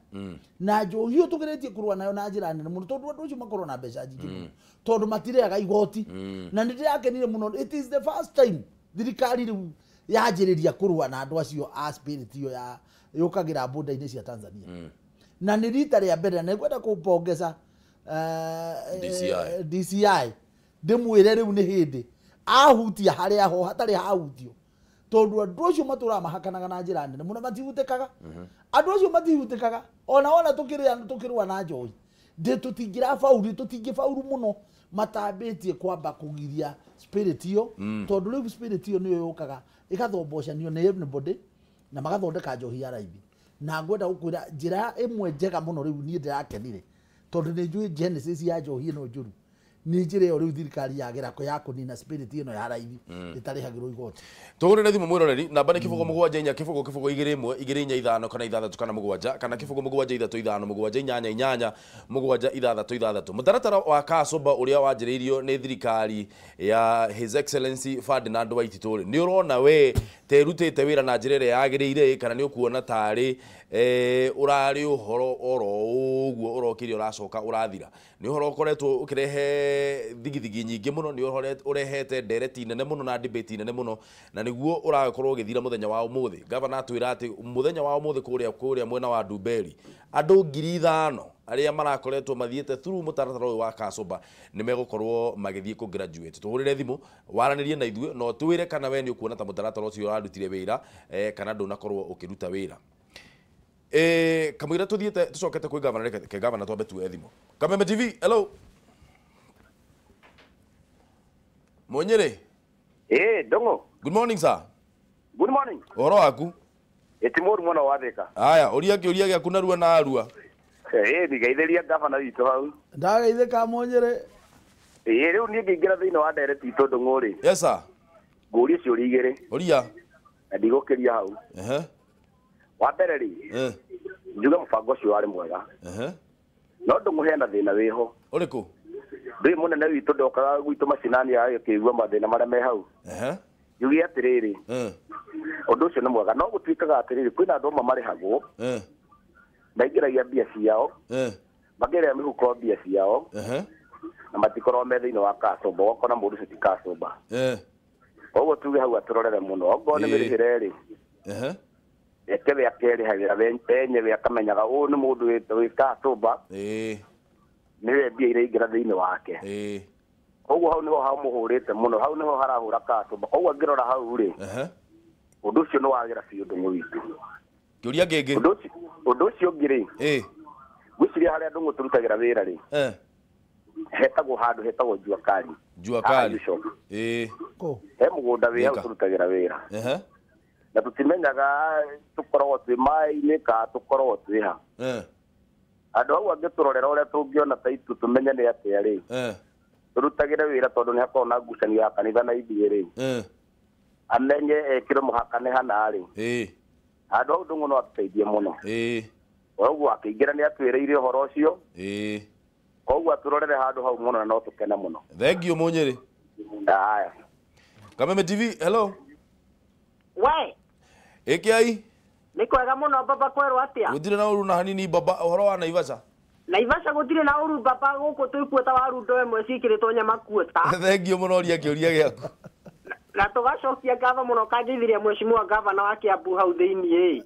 Na njohi ĩyo tũgeretie kũrũa nayo na njĩra nene mũno tondũ andũ acio makorwo na mbeca nyingĩ mũno tondũ matirĩaga igoti. Na nĩ ndĩrakenire mũno, it is the first time thirikari rĩu yanjĩrĩria kũrũa na andũ acio a spirit ĩyo ya yũkagĩra border-inĩ cia Tanzania. Na nĩ rita rĩa mbere na nĩngwenda kũpongeza DCI ndĩmwĩre rĩu nĩ hĩndĩ ahutia harĩa ho hatarĩ hahutio, tondũ andũ acio matũraga mahakanaga na njĩra nene mũno, matihutĩkaga. Andũ acio matihutĩkaga ona tũkĩrũa na njohi ndĩ tũtingĩrabauru, tũtingĩbauru mũno matambĩtie kwamba kũgiria spirit ĩyo, tondũ rĩu spirit ĩyo nĩyo yũkaga ĩgathombocanio nĩ everybody na magathondeka njohi ya raithi. Na ngwenda gũkwĩra njĩra ĩmwe njega mũno rĩu niĩ ndĩrakenire tondũ nĩ njũĩ genesis ya njohi ĩno njũru, nĩ njĩra ĩyo rĩu thirikari yagera ya kũnina spirit ĩno ya raithi ĩtarĩhagĩrwo igoti. Tũhũrĩre thimũ mwĩroreri, namba nĩ 0 7 4 0 0 2 1 2 4 5 kana 6 kana 7 kana 0 7 3 5 7 8 8 7 6 6. Mũtaratara wa Kasomba ũrĩa wanjĩrĩirio nĩ thirikari ya His Excellency Ferdinand Waititũ rĩ, nĩ ũrona we terutĩte wĩra na njĩra ĩrĩa yagĩrĩire kana nĩ ũkuona tarĩ ũrarĩ ũhoro oro ũguo ũrokire ũracoka ũrathira? Nĩ ũhoro ũkoretwo ũkĩrehe thigithigi nyingĩ mũno, nĩ ũhoro ũrehete ndereti nene mũno na debate nene mũno, na nĩguo ũrakorwo ũgĩthira mũthenya wa ũmũthĩ. Gavana atwĩra atĩ mũthenya wa ũmũthĩ kũrĩa mwena wa Ndumberi andũ 5,000 arĩa marakoretwo mathiĩte through mũtaratara ũyũ wa Kasomba nĩ megũkorwo magĩthiĩ kũ graduate. Tũhũrĩre thimũ waranĩrie na ithuĩ no twĩre kana we nĩ ũkuona ta mũtaratara ũcio ũrarutire wĩra kana ndũnakorwo ũkĩruta wĩra. Kamũira tũthiĩte tũcokete kwĩ gavana, reke gavana twambe tuoe thimũ. Kameme TV, hello. Munyere. Dongo. Good morning sir. Good morning. Ũhoro waku? Ĩti mũru mũno wathĩka. Aya, ũria kĩũria gĩaku narua na arua. Ndigeithĩria gavana witũ hau. Ndageithĩka Munyere. Rĩu niĩ ngĩingĩra thĩinĩ wa ndereti itũ Ndũng'ũ rĩ. Yes sir. Ngũrie ciũria igĩrĩ. Ũria. Na ndigũkĩria hau. Wa mbere rĩ, njuge mũbango ũcio warĩ mwega. No Ndũng'ũ hena thĩna wĩho. Ũrĩkũ? Ndũĩ mũnene witũ ndokaga gwitũ macinani agĩkĩigua mathĩna marĩa me hau. Njuge atĩrĩrĩ, Ũndũ ũcio nĩ mwega no gũtuĩkaga atĩrĩrĩ kwĩna andũ amwe marĩhagwo maingĩragia mbia ciao mageria mĩhuko mbia ciao na matikorwo me thĩinĩ wa kasũmba ũgakora mũndũ ũcio ti kasũmba. Koguo tuge hau atũrorere mũno okorwo nĩ mĩrĩhĩre rĩ eke we akerĩhagĩra enyewe akamenyaga ũyũ nĩ mũndũ wĩ kasũmba nĩwe mbia iraingĩra thĩinĩ wake. Koguo hau nĩho hamũhũrĩte mũno hau nĩho harahũra kasũmba. Koguo angĩrora hau rĩ ũndũ ũcio nĩ wagĩra biũ ndũng'ũ witũ. Kĩũria kĩngĩ. Ũndũ ũcio ũngĩ rĩ ngwĩciria harĩa ndũng'ũ tũrutagĩra wĩra rĩ hetagwo handũ hetagwo Jua Kali. Jua Kali. He mũgũnda wĩ hau tũrutagĩra wĩra na tũtimenyaga tũkoragwo twĩ maĩ-inĩ kana tũkoragwo twĩ ha. Andũ hau angĩtũrorera ũrĩa tũngĩona ta itu tũmenye nĩ atĩa rĩ tũrutagĩre wĩra tondũ nĩ hakoragwo na ngucanio ya kanitha na ithuĩ rĩ amenye ekĩre mũhaka nĩ hana rĩ handũ hau ndũng'ũ no atũteithie mũno. Koguo akĩingĩra nĩ atwĩrĩire ũhoro ũcio koguo atũrorere handũ hau mũno na no tũkene mũno. Thank you Mũnyĩrĩ. Haya. Kameme TV, hello. We. Ĩkĩai. Nĩ kwega mũno baba kwerwo atĩa? Gũtirĩ na ũru na hanini baba ũhoro wa Naivasha. Naivasha gũtirĩ na ũru baba gũkũ twĩkuota waru ndo ĩmwe ciĩkĩrĩtwo nyama kuota. Thank you mũno ũria kĩũria gĩaku. Na tũgacokia ngatho mũno kangeithirie mheshimiwa gavana wa Kiambu hau thĩiniĩ.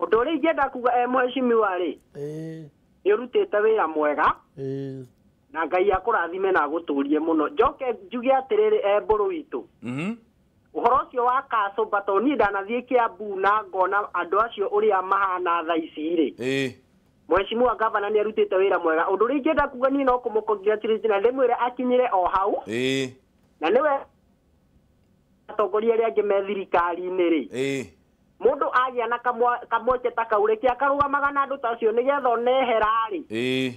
Ũndũ ũrĩa ingĩenda kuga mheshimiwa rĩ nĩ ũrutĩte wĩra mwega na Ngai akũrathime na agũtũrie mũno. Njoke njuge atĩrĩrĩ mbũrũ witũ ũhoro ũcio wa kasũmba tondũ niĩ ndanathiĩ Kiambu na ngona andũ acio ũrĩa mahana thaa ici rĩ mheshimiwa gavana nĩ arutĩte wĩra mwega. Ũndũ ũrĩa ingĩenda kuga niĩ no kũmũ-congratulate na ndĩmwĩre akinyĩre o hau na nĩwe atongoria arĩa angĩ me thirikari-inĩ rĩ mũndũ agĩa na kamweke ta kau rĩke akarũgamaga na andũ ta acio nĩgetha onehera rĩ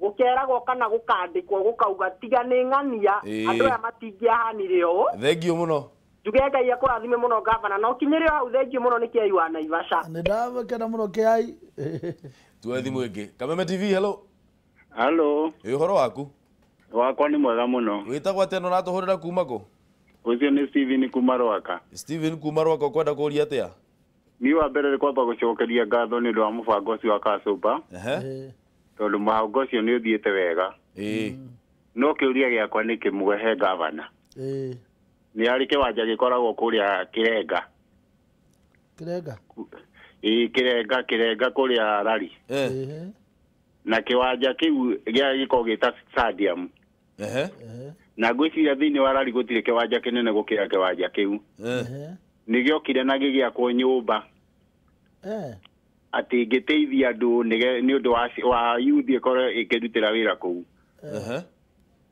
gũkeragwo kana gũkandĩkwo gũkauga tiga nĩ ng'ania andũ aya matingĩahanire ũũ. Thank you mũno. Njuge Ngai akũrathime mũno gavana na ũkinyĩre hau. Thank you mũno nĩ kĩai wa Naivasha. Nĩ ndakena mũno kĩai. Tuoe thimũ ĩngĩ. Kameme TV, hello. Hello. Ĩ ũhoro waku? Wakwa nĩ mwega mũno. Wĩtagwo atĩa na ũratũhũrĩra kuma kũ? Ũcio nĩ Steven kuma Rwaka. Steven kuma Rwaka ũkwenda kũũria atĩa? Niĩ wa mbere nĩ kwamba gũcokeria ngatho nĩ ũndũ wa mũbango ũcio wa kasũmba tondũ mũbango ũcio nĩ ũthiĩte wega. No kĩũria gĩakwa nĩ kĩmwe he gavana. Nĩ harĩ kĩwanja gĩkoragwo kũrĩa Kĩrenga. Kĩrenga? Kĩrenga Kĩrenga kũrĩa Rari. Na kĩwanja kĩu gĩkoragwo gĩta stadium. Na ngwĩciria thĩinĩ wa Rari gũtirĩ kĩwanja kĩnene gũkĩra kĩwanja kĩu. Nĩ gĩokire na gĩgĩakwo nyũmba atĩ ngĩteithia andũ nĩ ũndũ wa youth ĩkorwo ĩkĩrutĩra wĩra kũu.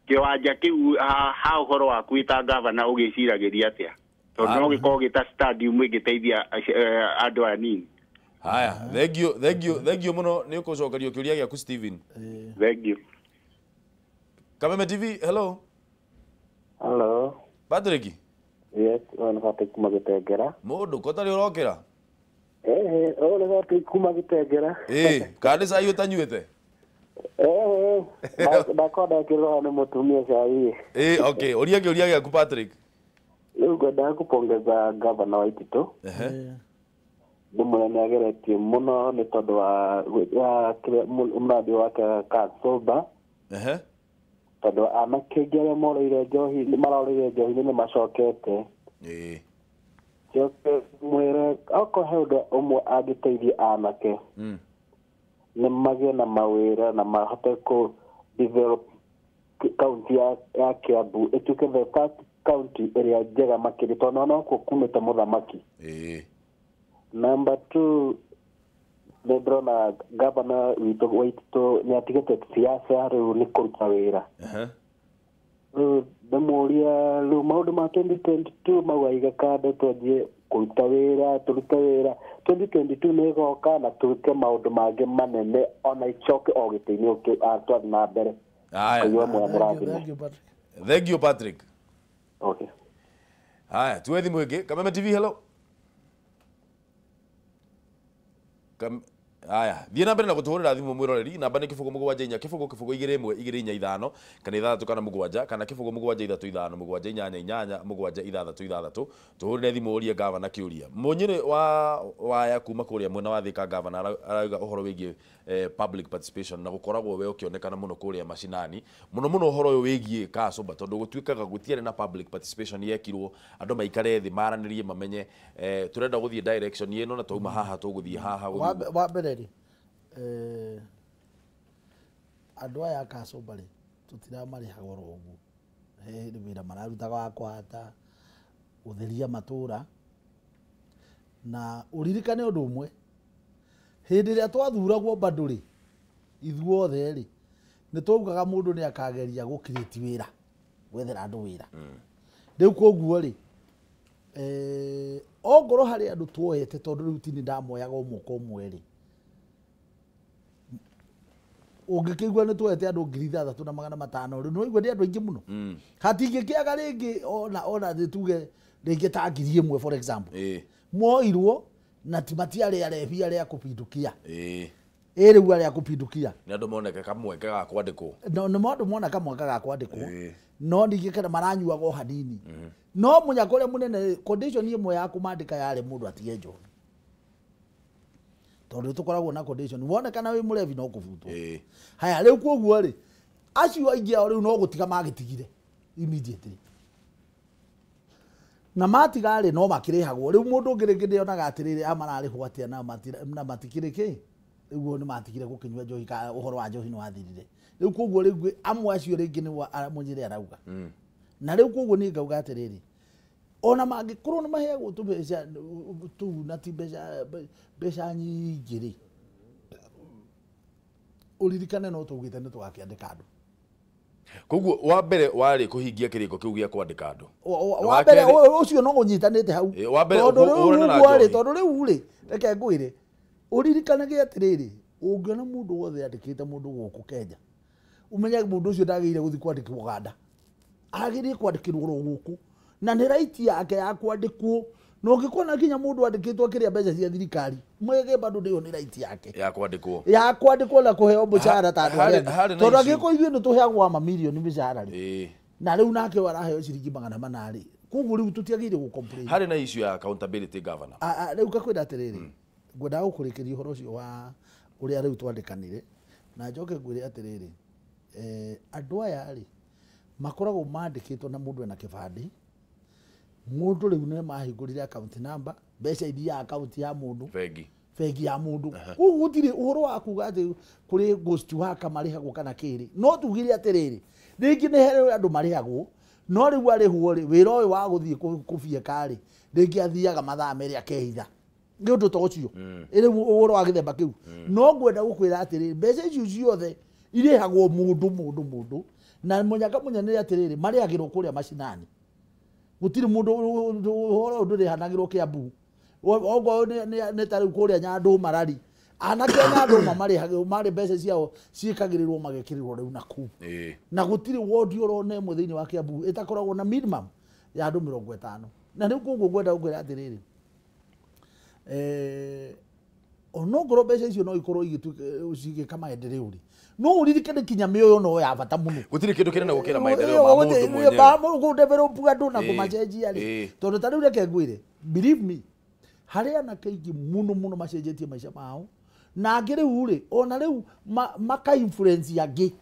Kĩwanja kĩu ha ũhoro waku wĩ ta gavana ũgĩciragĩria atĩa? Tondũ no gĩkorwo gĩta stadium ĩngĩteithia andũ anini. Haya, thank you, thank you, thank you mũno nĩ ũkũcokerio kĩũria gĩaku Steven. Thank you. Kameme TV, hello. Hello. Patrick. Yes, ũyũ nĩ Patrick kuma Gĩtengera. Mũndũ ko tarĩ ũrokĩra? Ũyũ nĩ Patrick kuma Gĩtengera. Kana nĩ cai ũtanyuĩte? Ndakwa ndekĩrwo nĩ mũtumia cai. Okay, ũria kĩũria gĩaku Patrick. Rĩu ngwendaga kũpongeza gavana wa Waititu. Ndĩmwĩre nĩ ageretie mũno nĩ tondũ wa mũradi wake Kasũmba. Tondũ anake aingĩ arĩa morĩire njohi marorĩire njohi-inĩ nĩ macokete. Njoke mwĩre okorwo he ũndũ ũmwe angĩteithia anake nĩ magĩe na mawĩra na mahote kũ develop county ya Kiambu ĩtuĩke the first county ĩrĩa njega makĩria tondũ nokuo kumĩte mũthamaki. Number 2 nĩ ndĩrona gavana witũ Waititu nĩ atigĩte siasa rĩu nĩ kũruta wĩra. Rĩu ndĩmũria rĩu maũndũ ma 2022 mau aiga kando twanjie kũruta wĩra tũrute wĩra 2022 nĩ ĩgoka na tũrute maũndũ mangĩ manene ona icoke o gĩtĩ-inĩ twathiĩ na mbere. Haya. Thank you Patrick. Okay. Haya, tuwe thimũ ĩngĩ. Kameme TV, hello. Aya, thiĩ na mbere na gũtũhũrĩra thimũ mwĩroreri, namba nĩ 0 7 4 0 0 2 1 2 4 5 kana 6 kana 7 kana 0 7 3 5 7 8 8 7 6 6. Tũhũrĩre thimũ ũrie gavana kĩũria. Mũnyĩrĩ wa waya kuma kũrĩa mwena wa Thika gavana arauga ũhoro wĩgiĩ public participation na gũkoragwo we ũkĩonekana mũno kũrĩa macinani mũno mũno ũhoro ũyũ wĩgiĩ Kasumba tondũ gũtuĩkaga gũtiarĩ na public participation yekirwo andũ maikare thĩ maranĩrie mamenye tũrenda gũthiĩ direction ĩno na twauma haha tũgũthiĩ haha gũthiĩ. Wa mbere rĩ, andũ aya a Kasumba rĩ tũtiramarĩhaga oro ũguo, he wĩra mararutaga wa kũhata gũtheria matũra. Na ũririkane ũndũ ũmwe, hĩndĩ ĩrĩa twathuragwo bado rĩ ithuothe rĩ nĩ twaugaga mũndũ nĩ akageria gũ create wĩra, gwethera andũ wĩra. Rĩu koguo rĩ ongorwo harĩ andũ tuoete tondũ rĩu ti nĩ ndamoyaga o mwaka ũmwe rĩ, ũngĩkĩigua nĩ tuoete andũ 6,500 rĩ, nĩ waigua nĩ andũ aingĩ mũno. Hatingĩkĩaga rĩngĩ ona tuge rĩngĩ ta 1,000 for example moirwo na ti matiarĩ arebi arĩa kũpindukia. Ĩ rĩu arĩa kũpindukia nĩ andũ moneka kamweke ga kwandĩkwo. No nĩ andũ mona kamweke ga kwandĩkwo, no ningĩ kana maranyuaga o hanini. No mũnyaka ũrĩa mũnene condition ĩmwe ya kũmandĩka yarĩ mũndũ atige njohi, tondũ tũkoragwo na condition wonekana wĩ mũrebi no kũbutwo. Haya rĩu koguo rĩ acio aingĩ ao rĩu no gũtiga magĩtigire immediately, na matigarĩ no makĩrĩhagwo. Rĩu mũndũ ũngĩ rĩngĩ ndĩonaga atĩrĩrĩ amararĩhwo atĩa na matikĩrĩ kĩ, rĩu nĩ matigire gũkĩnyua njohi ka ũhoro wa njohi nĩ wathirire. Rĩu koguo rĩu amwe acio rĩngĩ nĩ Mũnyĩrĩ arauga. Na rĩu koguo niĩ ngauga atĩrĩrĩ, ona mangĩkorwo nĩ maheagwo tũmbeca tũu na ti mbeca nyingĩ rĩ, ũririkane no tũugĩte nĩ tũgakĩandĩka andũ. Koguo wa mbere warĩ kũhingia kĩrĩko kĩu gĩa kwandĩka andũ. Wa mbere ũcio no ũnyitanĩte hau, tondũ rĩu rĩ reke ngwĩre ũririkanage atĩrĩrĩ, ũngĩona mũndũ wothe andĩkĩte mũndũ gũkũ Kenya ũmenye mũndũ ũcio ndagĩrĩire gũthiĩ kwandĩkwo Uganda, agĩrĩire kwandĩkĩrwo oro gũkũ, na nĩ right yake ya kwandĩkwo. Na ũngĩkona nginya mũndũ andĩkĩtwo akĩrĩa mbeca cia thirikari mwege bado ndio nĩ right yake ya kwandĩkwo, ya kwandĩkwo na kũheo mũcara ta andũ arĩa angĩ, tondũ angĩkorwo ithuĩ nĩ tũheagwo mamirioni mĩcara rĩ, na rĩu nake araheo ciringi 400 rĩ, koguo rĩu tũtiagĩrĩire gũ complain. Harĩ na issue ya accountability governor. Rĩu ngakwĩra atĩrĩrĩ, ngwendaga gũkũrĩkĩria ũhoro ũcio wa ũrĩa rĩu twandĩkanire, na njoke ngwĩre atĩrĩrĩ, andũ aya rĩ makoragwo mandĩkĩtwo na mũndũ ena kĩbandĩ, mũndũ rĩu nĩ mahingũrire account number, mbeca iria account ya mũndũ, bengi ya mũndũ. Koguo gũtirĩ ũhoro wa kuga atĩ kũrĩ ghost worker marĩhagwo kana kĩrĩ, no tugire atĩrĩrĩ rĩngĩ nĩ harĩ andũ marĩhagwo, no rĩu arĩhwo rĩ wĩra ũyũ wa gũthiĩ kũbieka rĩ rĩngĩ athiaga mathaa merĩ akehitha nĩ ũndũ ta ũcio, rĩu ũhoro wa gĩthemba kĩu. No ngwenda gũkwĩra atĩrĩrĩ mbeca icio ciothe irĩhagwo mũndũ mũndũ mũndũ, na mũnyaka mũnene atĩrĩrĩ marĩhagĩrwo kũrĩa macinani, gũtirĩ mũndũ ũhoro ũyũ ndũrĩhanagĩrwo Kiambu. Okorwo nĩ ta rĩu kũrĩa Nyandũma rari, anake a Nyandũma marĩhagĩrwo marĩ mbeca ciao ciĩkagĩrĩrwo magekĩrĩrwo rĩu na kũu, na gũtirĩ wodi oro na ĩmwe thĩinĩ wa Kiambu ĩtakoragwo na minimum ya andũ 50. Na rĩu koguo ngwenda gũkwĩra atĩrĩrĩ, onongorwo mbeca icio no ikorwo cigĩka maendeleo rĩ, no ũririkane kinya mĩoyo no ya bata mũno. Gũtirĩ kĩndũ kĩnene gũkĩra maendeleo ma mũndũ mwenyewe, ma mũndũ develop andũ na kũmacenjia rĩ, tondũ ta rĩu reke ngwĩre, believe me, harĩ anake aingĩ mũno mũno macenjetie maica mao, na angĩ rĩu rĩ ona rĩu maka influence angĩ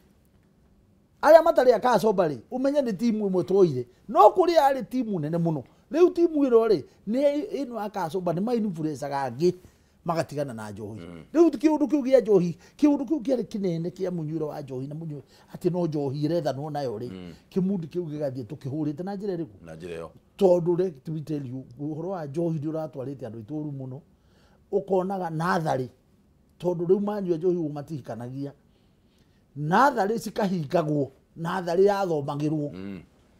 arĩa matarĩ a Kasumba rĩ, ũmenye nĩ timu ĩmwe twoire, no kũrĩa arĩ timu nene mũno. Rĩu timu ĩno rĩ nĩ ĩno ya Kasumba nĩ ma influenceaga angĩ magatigana na njohi. Rĩu kĩũndũ kĩu gĩa njohi, kĩũndũ kĩu kĩarĩ kĩnene kĩa mũnyuĩro wa njohi na mũnyuĩro atĩ no njohi ĩrethanwo nayo rĩ, kĩmundi kĩu gĩgathiĩ tũkĩhũrĩte na njĩra ĩrĩkũ? Na njĩra ĩyo. Tondũ let me tell you, ũhoro wa njohi nĩ ũratwarĩte andũ aitũ ũru mũno, ũkonaga natharĩ, tondũ rĩu manyua njohi ũguo matihikanagia, natharĩ cikahingagwo, natharĩ yathomagĩrwo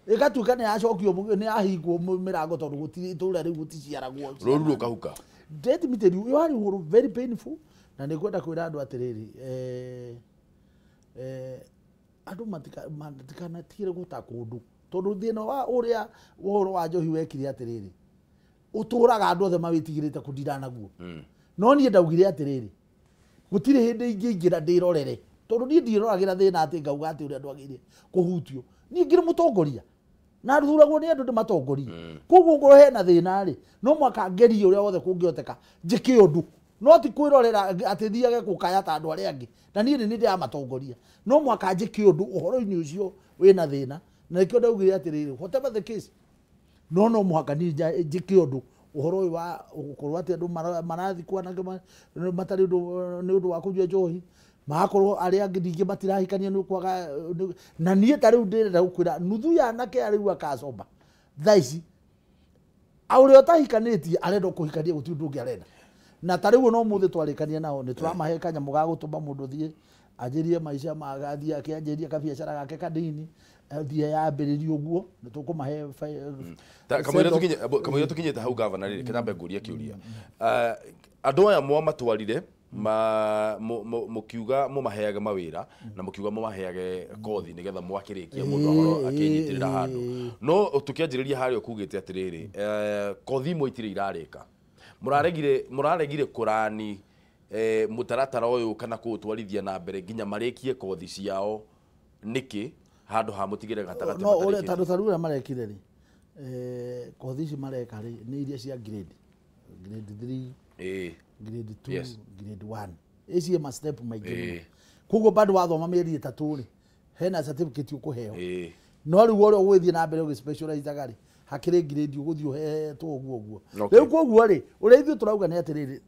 ĩgatuĩka nĩ yacokio nĩ yahingwo mĩrango tondũ gũtirĩ itũũra rĩu gũticiaragwo, rũru rũkahuka. Let me tell you, warĩ ũhoro very painful, na nĩ ngwenda kwĩra andũ atĩrĩrĩ, andũ matikanatigire gũta kũndũ, tondũ thĩna wa ũrĩa ũhoro wa njohi wekire atĩrĩrĩ, ũtũraga andũ othe mawĩtigĩrĩte kũndira naguo. No niĩ ndaugire atĩrĩrĩ, Gũtirĩ hĩndĩ ingĩingĩra ndĩrorere. Tondũ niĩ ndiroragĩra thĩna atĩ ngauga atĩ ũrĩa ndwagĩrĩire kũhutio. Niĩ ngĩrĩ mũtongoria. Na thuragwo nĩ andũ ndĩmatongorie. Koguo ngorwo hena thĩna rĩ, no mwaka ngerie ũrĩa wothe kũngĩhoteka njĩke ũndũ. No ti kwĩrorera atĩ thiage gũkaya ta andũ arĩa angĩ. Na niĩ nĩ ndĩramatongoria. No mwaka njĩke ũndũ ũhoro-inĩ ũcio wĩna thĩna. Na nĩkĩo ndaugire atĩrĩrĩ, whatever the case, no mũhaka niĩ njĩke ũndũ ũhoro ũyũ wa gũkorwo atĩ andũ marathikwo anake matarĩ ũndũ nĩ ũndũ wa kũnyua njohi, magakorwo arĩa angĩ ningĩ matirahikania nĩ kwaga. Na niĩ ta rĩu ndĩrenda gũkwĩra nuthu ya anake arĩa akacomba thaa ici ũrĩa ũtahikanĩtie arenda kũhikania gũtirĩ ũndũ ũngĩ arenda. Na ta rĩu no mũthĩ twarĩkania nao nĩ tũramahe kanyamũ ga gũtũma mũndũ thiĩ anjĩrie maica magathiĩ akĩanjĩrie kabiacara gake kanini athiĩ yambĩrĩrie ũguo nĩ tũkũmahe. Kamũira tũkinyĩte hau gavana rĩ, kĩnyambe ngũrie kĩũria. Andũ aya mwamatwarire mũkiuga mũmaheage mawĩra na mũkiuga mũmaheage kothi nĩgetha mwakĩrĩkia mũndũ akorwo akĩnyitĩrĩra handũ. No tũkĩanjĩrĩria harĩa ũkugĩte atĩrĩrĩ, kothi imwe itirĩ irarĩka. Mũraregire kũrani mũtaratara ũyũ kana kũũtwarithia na mbere nginya marĩkie kothi ciao nĩkĩ handũ ha mũtigĩre gatagatĩ matarĩkĩtie. No ũrĩa tondũ ta rĩu ũrĩa marekire rĩ, kothi ici mareka rĩ nĩ iria cia grade 3, grade 2, grade 1. Ici ma step maingĩ mũno. Koguo bado wathoma mĩeri 3 rĩ, hena certificate ũkũheo. No rĩu ũrĩa ũgũgĩthiĩ na mbere ũgĩ-specialize-aga rĩ, hakĩrĩ grade ũgũthiĩ ũhetwo ũguo ũguo. Rĩu koguo rĩ, ũrĩa ithuĩ tũrauga nĩ atĩrĩrĩ,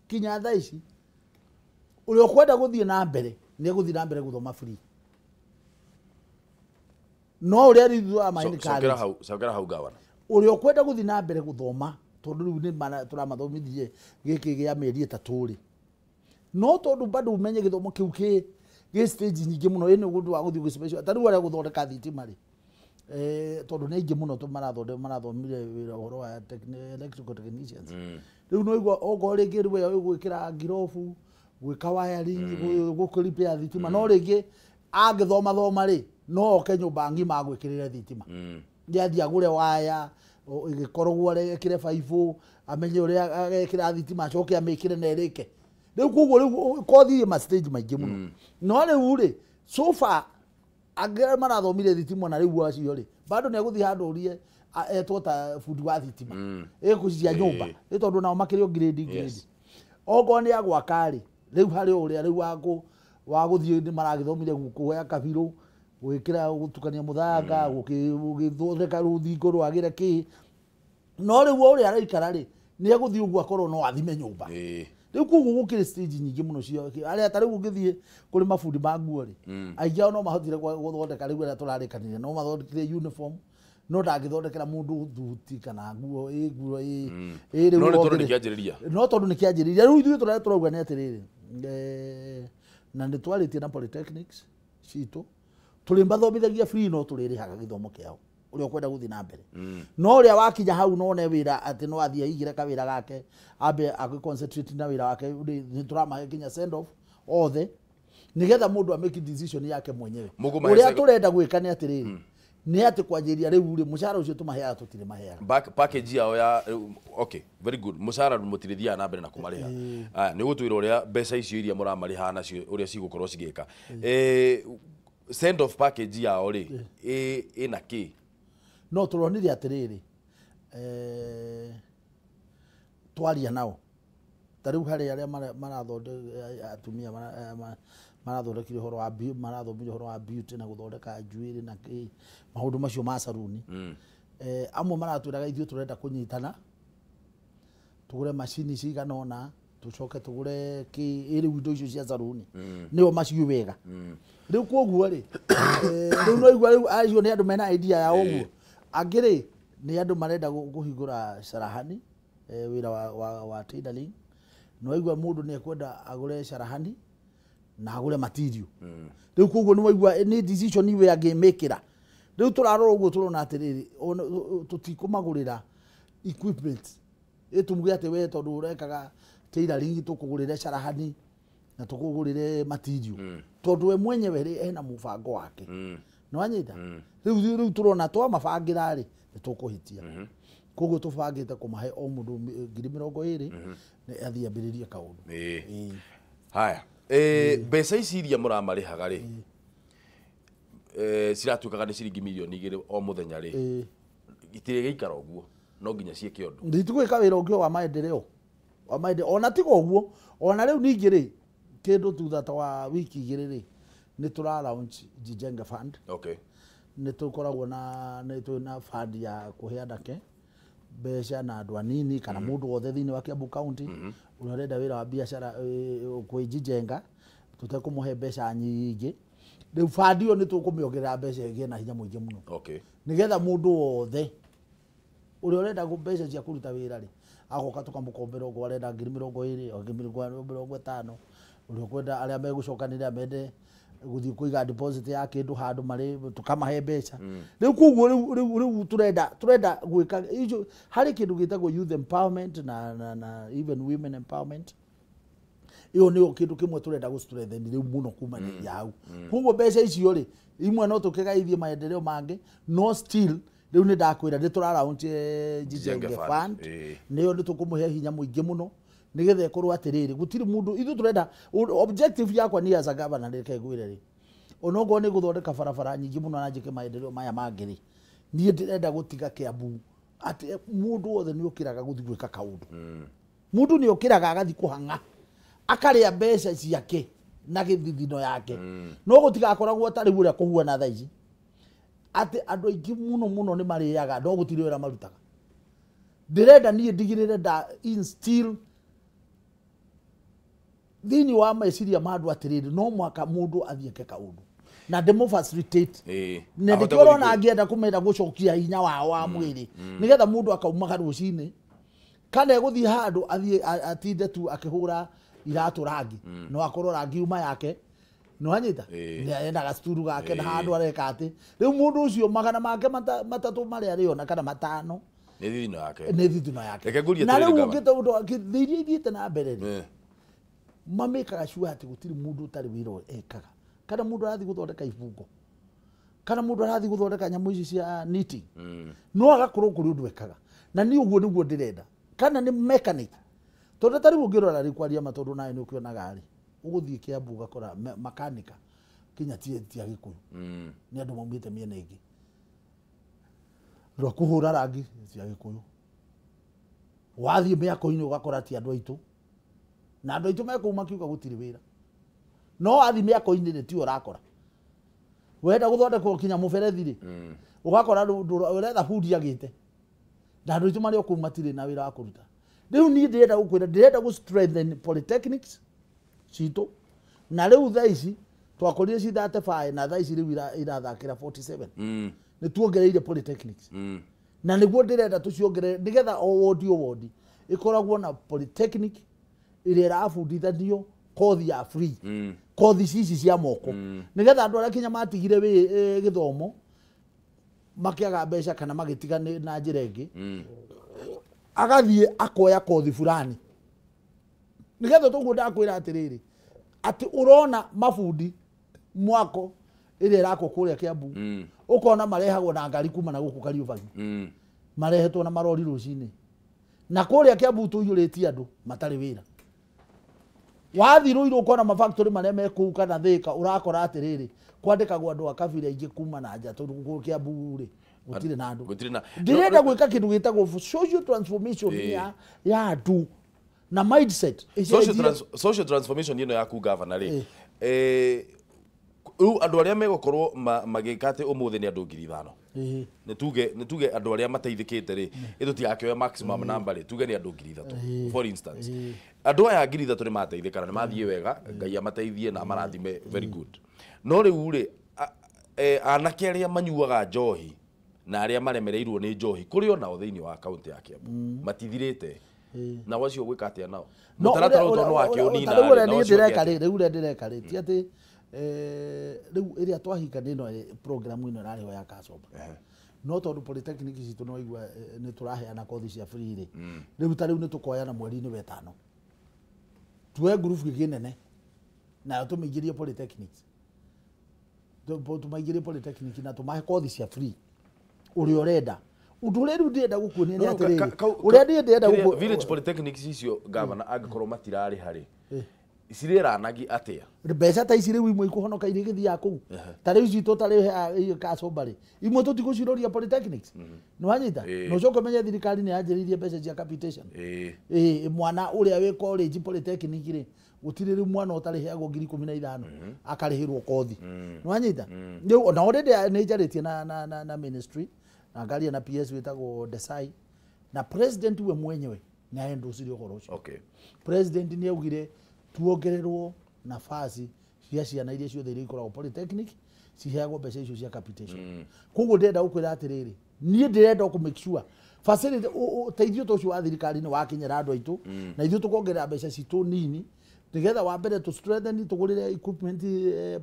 kinya thaa ici ũrĩa ũkwenda gũthiĩ na mbere nĩ egũthiĩ na mbere gũthoma free. No ũrĩa rĩu ithuĩ amaini college. Cokera hau gavana. Ũrĩa ũkwenda gũthiĩ na mbere gũthoma tondũ rĩu nĩ tũramathomithie gĩkĩ gĩa mĩeri 3 rĩ, no tondũ bado ũmenye gĩthomo kĩu gĩ stage nyingĩ mũno, ĩ nĩ ũndũ wa gũthiĩ gũcibeca. Ta rĩu arĩa gũthondeka thitima rĩ, tondũ nĩ aingĩ mũno marathomire wĩra ũhoro wa electrical technicians. Rĩu no igua okorwo rĩngĩ rĩu we gwĩkĩra ngirobu, gwĩka wiring, gũkũ-repair thitima, no rĩngĩ angĩthoma thoma rĩ, no oke nyũmba ng'ima agwĩkĩrĩre thitima. Nĩ athiĩ agũre waya ĩgĩkorogwo ekĩre baibũ, amenye ũrĩa agekĩra thitima, acoke amĩkĩre na ĩrĩke. Rĩu koguo rĩu kothi ĩ ma stage maingĩ mũno. No rĩu rĩ, so far angĩ marathomire thitima na rĩu acio rĩ, bado nĩ egũthiĩ handũ ũrie etwo ta bundi wa thitima ĩkũcicia nyũmba, nĩ tondũ nao makĩrĩ o grade. Okorwo nĩ agwaka rĩ, rĩu harĩ ũrĩa rĩu wa gũthiĩ nĩ maragĩthomire kuoya kabirũ, gwĩkĩra gũtukania mũthanga, gũgĩthondeka rũthingo rwagĩre kĩ. No rĩu ũrĩa araikara rĩ, nĩ egũthiĩ ũguo akorwo no athime nyũmba. Rĩu koguo gũkĩrĩ stage nyingĩ mũno cia arĩa ta rĩu ũngĩthiĩ kũrĩ mabundi ma nguo rĩ, aingĩ ao no mahotire gũthondeka rĩu arĩa tũrarĩkanire, no mathondekire uniform, no ndangĩthondekera mũndũ thuti kana nguo ĩ nguo ĩ rĩu no tondũ nĩ kĩanjĩrĩria. No tondũ nĩ kĩanjĩrĩria. Rĩu ithuĩ tũrĩa tũrauga nĩ atĩrĩrĩ, na nĩ twarĩtie na polytechnics citũ, tũrĩmathomithagia free no tũrĩrĩhaga gĩthomo kĩao ũrĩa ũkwenda gũthiĩ na mbere. No ũrĩa wakinya hau no one wĩra atĩ no athiĩ aigĩre kawĩra gake, ambe agĩ-concentrate na wĩra wake, nĩ tũramahe nginya send off othe nĩgetha mũndũ a make decision yake mwenyewe. Ũrĩa tũrenda gwĩka nĩ atĩrĩrĩ, nĩ atĩ kwanjĩrĩria rĩu rĩ, mũcara ũcio tũmaheaga tũtirĩ maheaga. Package yao ya okay, very good. Mũcara mũtirĩthiaga na mbere na kũmarĩha. Nĩ ũgũtwĩra ũrĩa mbeca icio iria mũramarĩha nacio ũrĩa cigũkorwo cigĩka. Send off package yao rĩ, ĩna kĩ? No tũronire atĩrĩrĩ, twaria nao ta rĩu harĩ arĩa marathondeka atumia marathondekire ũhoro wa marathomire ũhoro wa beauty na gũthondeka njuĩrĩ na kĩ, maũndũ macio ma saruni. Amwe maratwĩraga ithuĩ tũrenda kũnyitana tũgũre macini cigana ũna, tũcoke tũgũre kĩ, rĩu indo icio cia saruni nĩo maciũ wega. Rĩu koguo rĩ, rĩu no igua rĩu acio nĩ andũ mena idea ya ũguo. Angĩ rĩ, nĩ andũ marenda kũhingũra carahani, wĩra wa tailoring. No igua mũndũ nĩ ekwenda agũre carahani na agũre material. Rĩu koguo nĩ waigua nĩ decision iwe angĩmĩkĩra. Rĩu tũrarora ũguo tũrona atĩrĩrĩ, tũtikũmagũrĩra equipment. Ĩtumuge atĩ we tondũ ũrekaga tailoring tũkũgũrĩre carahani na tũkũgũrĩre material. Tondũ we mwenyewe rĩ ena mũbango wake. Nĩ wanyita? Rĩu tũrona twamabangĩra rĩ, nĩ tũkũhĩtia. Koguo tũbangĩte kũmahe o mũndũ 20,000 athiĩ ambĩrĩrie kaũndũ. Haya, Mbeca ici iria mũramarĩhaga rĩ, ciratuĩkaga nĩ ciringi mirioni 2 o mũthenya rĩ, itirĩ gĩikara ũguo, no nginya ciĩke ũndũ. Nditigwĩka wĩra ũngĩ wa maendeleo, wa maendeleo ona tiga ũguo. Ona rĩu ningĩ rĩ, kĩndũ thutha ta wa wiki 2 rĩ, nĩ tũra launch Jijenge Fund. Okay. Nĩ tũkoragwo na nĩ twĩna fund ya kũhe anake mbeca na andũ anini kana mũndũ wothe thĩinĩ wa Kiambu County ũrĩa ũrenda wĩra wa biacara kwĩjijenga, tũtekũmũhe mbeca nyingĩ. Rĩu fund ĩyo nĩ tũkũmĩongerera mbeca ĩgĩe na hinya mũingĩ mũno. Okay. Nĩgetha mũndũ wothe ũrĩa ũrenda mbeca cia kũruta wĩra rĩ, agoka tũkamũkombera ũguo arenda ngiri 20, o ngiri 50, ũrĩa ũkwenda arĩa megũcokanĩrĩra mende gũthiĩ kũiga deposit ya kĩndũ handũ marĩ tũkamahe mbeca. Rĩu koguo rĩu turenda gwĩka icio harĩ kĩndũ gĩtagwo youth empowerment na even women empowerment. Iyo nĩyo kĩndũ kĩmwe turenda gũ strengthen rĩu mũno kumania hau. Koguo mbeca icio rĩ, imwe no tũkĩgaithie maendeleo mangĩ, no still rĩu nĩ ndakwĩra nĩ tũra launch Jijenge Fund. Nĩyo nĩ tũkũmũhe hinya mũingĩ mũno nĩgetha ĩkorwo atĩrĩrĩ gũtirĩ mũndũ ithuĩ tũrenda objective yakwa ni as a governor reke ngwĩre rĩ, onokorwo nĩ gũthondeka barabara nyingĩ mũno na njĩke maendeleo maya mangĩ rĩ, niĩ ndĩrenda gũtiga Kiambu atĩ mũndũ wothe nĩ ũkĩraga gũthiĩ gwĩka kaũndũ. Mũndũ nĩ ũkĩraga agathiĩ kũhang'a akarĩa mbeca ciake na gĩthithino yake. No gũtigakoragwo ta rĩu ũrĩa kũhuana thaa ici atĩ andũ aingĩ mũno mũno nĩ marĩaga no gũtirĩ wĩra marutaga. Ndĩrenda niĩ ndigĩrĩre nda instill thĩinĩ wa meciria ma andũ atĩrĩrĩ no mwaka mũndũ athiĩ eke kaũndũ na ndĩmũ facilitate. Na nĩkĩo ũrona angĩenda kũmenda gũcokia hinya wao wa mwĩrĩ nĩgetha mũndũ akaumaga rũcinĩ kana egũthiĩ handũ athiĩ atinde tu akĩhũra iratũ rangi, no akorwo rangi uma yake no anyita ena gacuturu gake na handũ areka atĩ rĩu mũndũ ũcio magana make 3 marĩa arĩona kana 5 nĩ thithino yake, nĩ thithino yake. Na rĩu ũngĩte ũndũ thĩ iria ithiĩte na mbere rĩ, mamĩkaga sure atĩ gũtirĩ mũndũ ũtarĩ wĩra ekaga, kana mũndũ arathiĩ gũthondeka ibungo, kana mũndũ arathiĩ gũthondeka nyamũ ici cia knitting, no agakorwo kũrĩ ũndũ ekaga. Na niĩ ũguo nĩguo ndĩrenda. Kana nĩ mechanic, tondũ ta rĩu ũngĩrora rĩ kwaria ma, tondũ nawe nĩ ũkĩonaga rĩ, ũgũthiĩ Kiambu ũgakora makanika kinya ti Agĩkũyũ, nĩ andũ maumĩte mĩena ĩngĩ. Rwa kũhũra rangi ti Agĩkũyũ, wathiĩ mĩako-inĩ ũgakora ti andũ aitũ, na andũ aitũ mekũu makiuga gũtirĩ wĩra, no wathiĩ mĩako-inĩ rĩ tiyo ũrakora. Wenda gũthondekwo kinya mũberethi rĩ, ũgakora ũretha bundi agĩte, na andũ aitũ marĩ o kũu matirĩ na wĩra wa kũruta. Rĩu niĩ ndĩrenda gũkwĩra ndĩrenda gũ strengthen polytechnics citũ, na rĩu thaa ici twakorire ci 35 na thaa ici rĩu irathakĩra 47. Nĩ tuongereire polytechnics, na nĩguo ndĩrenda tũciongerere nĩgetha o wodi o wodi ĩkoragwo na polytechnic ĩrĩa ĩrabundithanio kothi ya free, kothi cici cia moko, nĩgetha andũ arĩa kinya matigire gĩthomo makĩaga mbeca kana magĩtiga na njĩra ĩngĩ, agathiĩ akoya kothi fulani. Nĩgetha toguo ndakwĩra atĩrĩrĩ atĩ ũrona mabundi mwako ĩrĩa ĩrakwo kũrĩa Kiambu, ũkona marehagwo na ngari kuma na gũkũ Kariũbangi, marehetwo na marori rũcinĩ, na kũrĩa Kiambu tũiyũrĩtie andũ matarĩ wĩra. Wathiĩ Ruiru ũkona mafactory marĩa me kũu kana Thĩka, ũrakora atĩrĩrĩ kwandĩkagwo andũ a kabira ingĩ kuma na nja, tondũ gũkũ Kiambu rĩ gũtirĩ na andũ. Ndĩrenda gwĩka kĩndũ gĩtagwo social transformation ya andũ na mindset. Social transformation ĩno yaku governor rĩ, rĩu andũ arĩa megũkorwo magĩka atĩ ũmũthĩ nĩ andũ 5,000, nĩ tuge andũ arĩa mateithĩkĩte rĩ, ĩtũtigakĩoya maximum number rĩ, tuge nĩ andũ 3,000 for instance. Andũ aya 3,000 nĩ mateithĩka na nĩ mathiĩ wega, Ngai amateithie na amarathime, very good. No rĩu rĩ, anake arĩa manyuaga njohi na arĩa maremereirwo nĩ njohi kũrĩ onao thĩinĩ wa kaunti ya Kiambu matithirĩte, na wacio gwĩka atĩa nao? Mũtaratara ũyũ tondũ wakĩũnina rĩ, rĩu ndĩreka rĩ, rĩu ũrĩa ndĩreka rĩ, ti atĩ rĩu ĩrĩa twahinga nĩ ĩno program ĩno ĩrarĩho ya Kasomba, no tondũ polytechnic citũ no igua nĩ tũraheana kothi cia free rĩ, rĩu ta rĩu nĩ tũkoyana mweri-inĩ wa 5 tuoe ngurubu ĩngĩ nene nayo tũmĩingĩrie polytechnics, tũmaingĩrie polytechnic na tũmahe kothi cia free ũrĩa ũrenda. Ũndũ ũrĩa rĩu ndĩrenda gũkuonia nĩ atĩrĩrĩ, ũrĩa niĩ ndĩrenda village polytechnics icio governor angĩkorwo matirarĩha rĩ, Cireranagi atia? Mbeca ta ici rĩu imwe ikũhonoka iria igĩthiaga kũu. Ta rĩu citũ ta rĩu Kasomba rĩ, imwe tũtigũciroria polytechnics. Nĩwanyita? Na ũcoke ũmenye thirikari nĩ yanjĩrĩirie mbeca cia capitation. Mwana ũrĩa wĩ college polytechnic rĩ, gũtirĩ rĩu mwana ũtarĩheagwo 15,000 akarĩhĩrwo kothi. Nĩwanyita? Rĩu ona already nĩ njarĩtie na ministry na ngaria na PS wĩtagwo Desai na president we mwenyewe nĩ aendocirie ũhoro ũcio. Okay. President nĩ augire tuongererwo nafasi cia ciana iria ciothe iria ikoragwo polytechnic ciheagwo mbeca icio cia capitation. Koguo ndĩrenda gũkwĩra atĩrĩrĩ, niĩ ndĩrenda kũ make sure facility ũteithio ta ũcio wa thirikari nĩ wakinyĩra andũ aitũ, na ithuĩ tũkongerera mbeca citũ nini nĩgetha wa mbere tũ strengthen tũgũrĩre equipment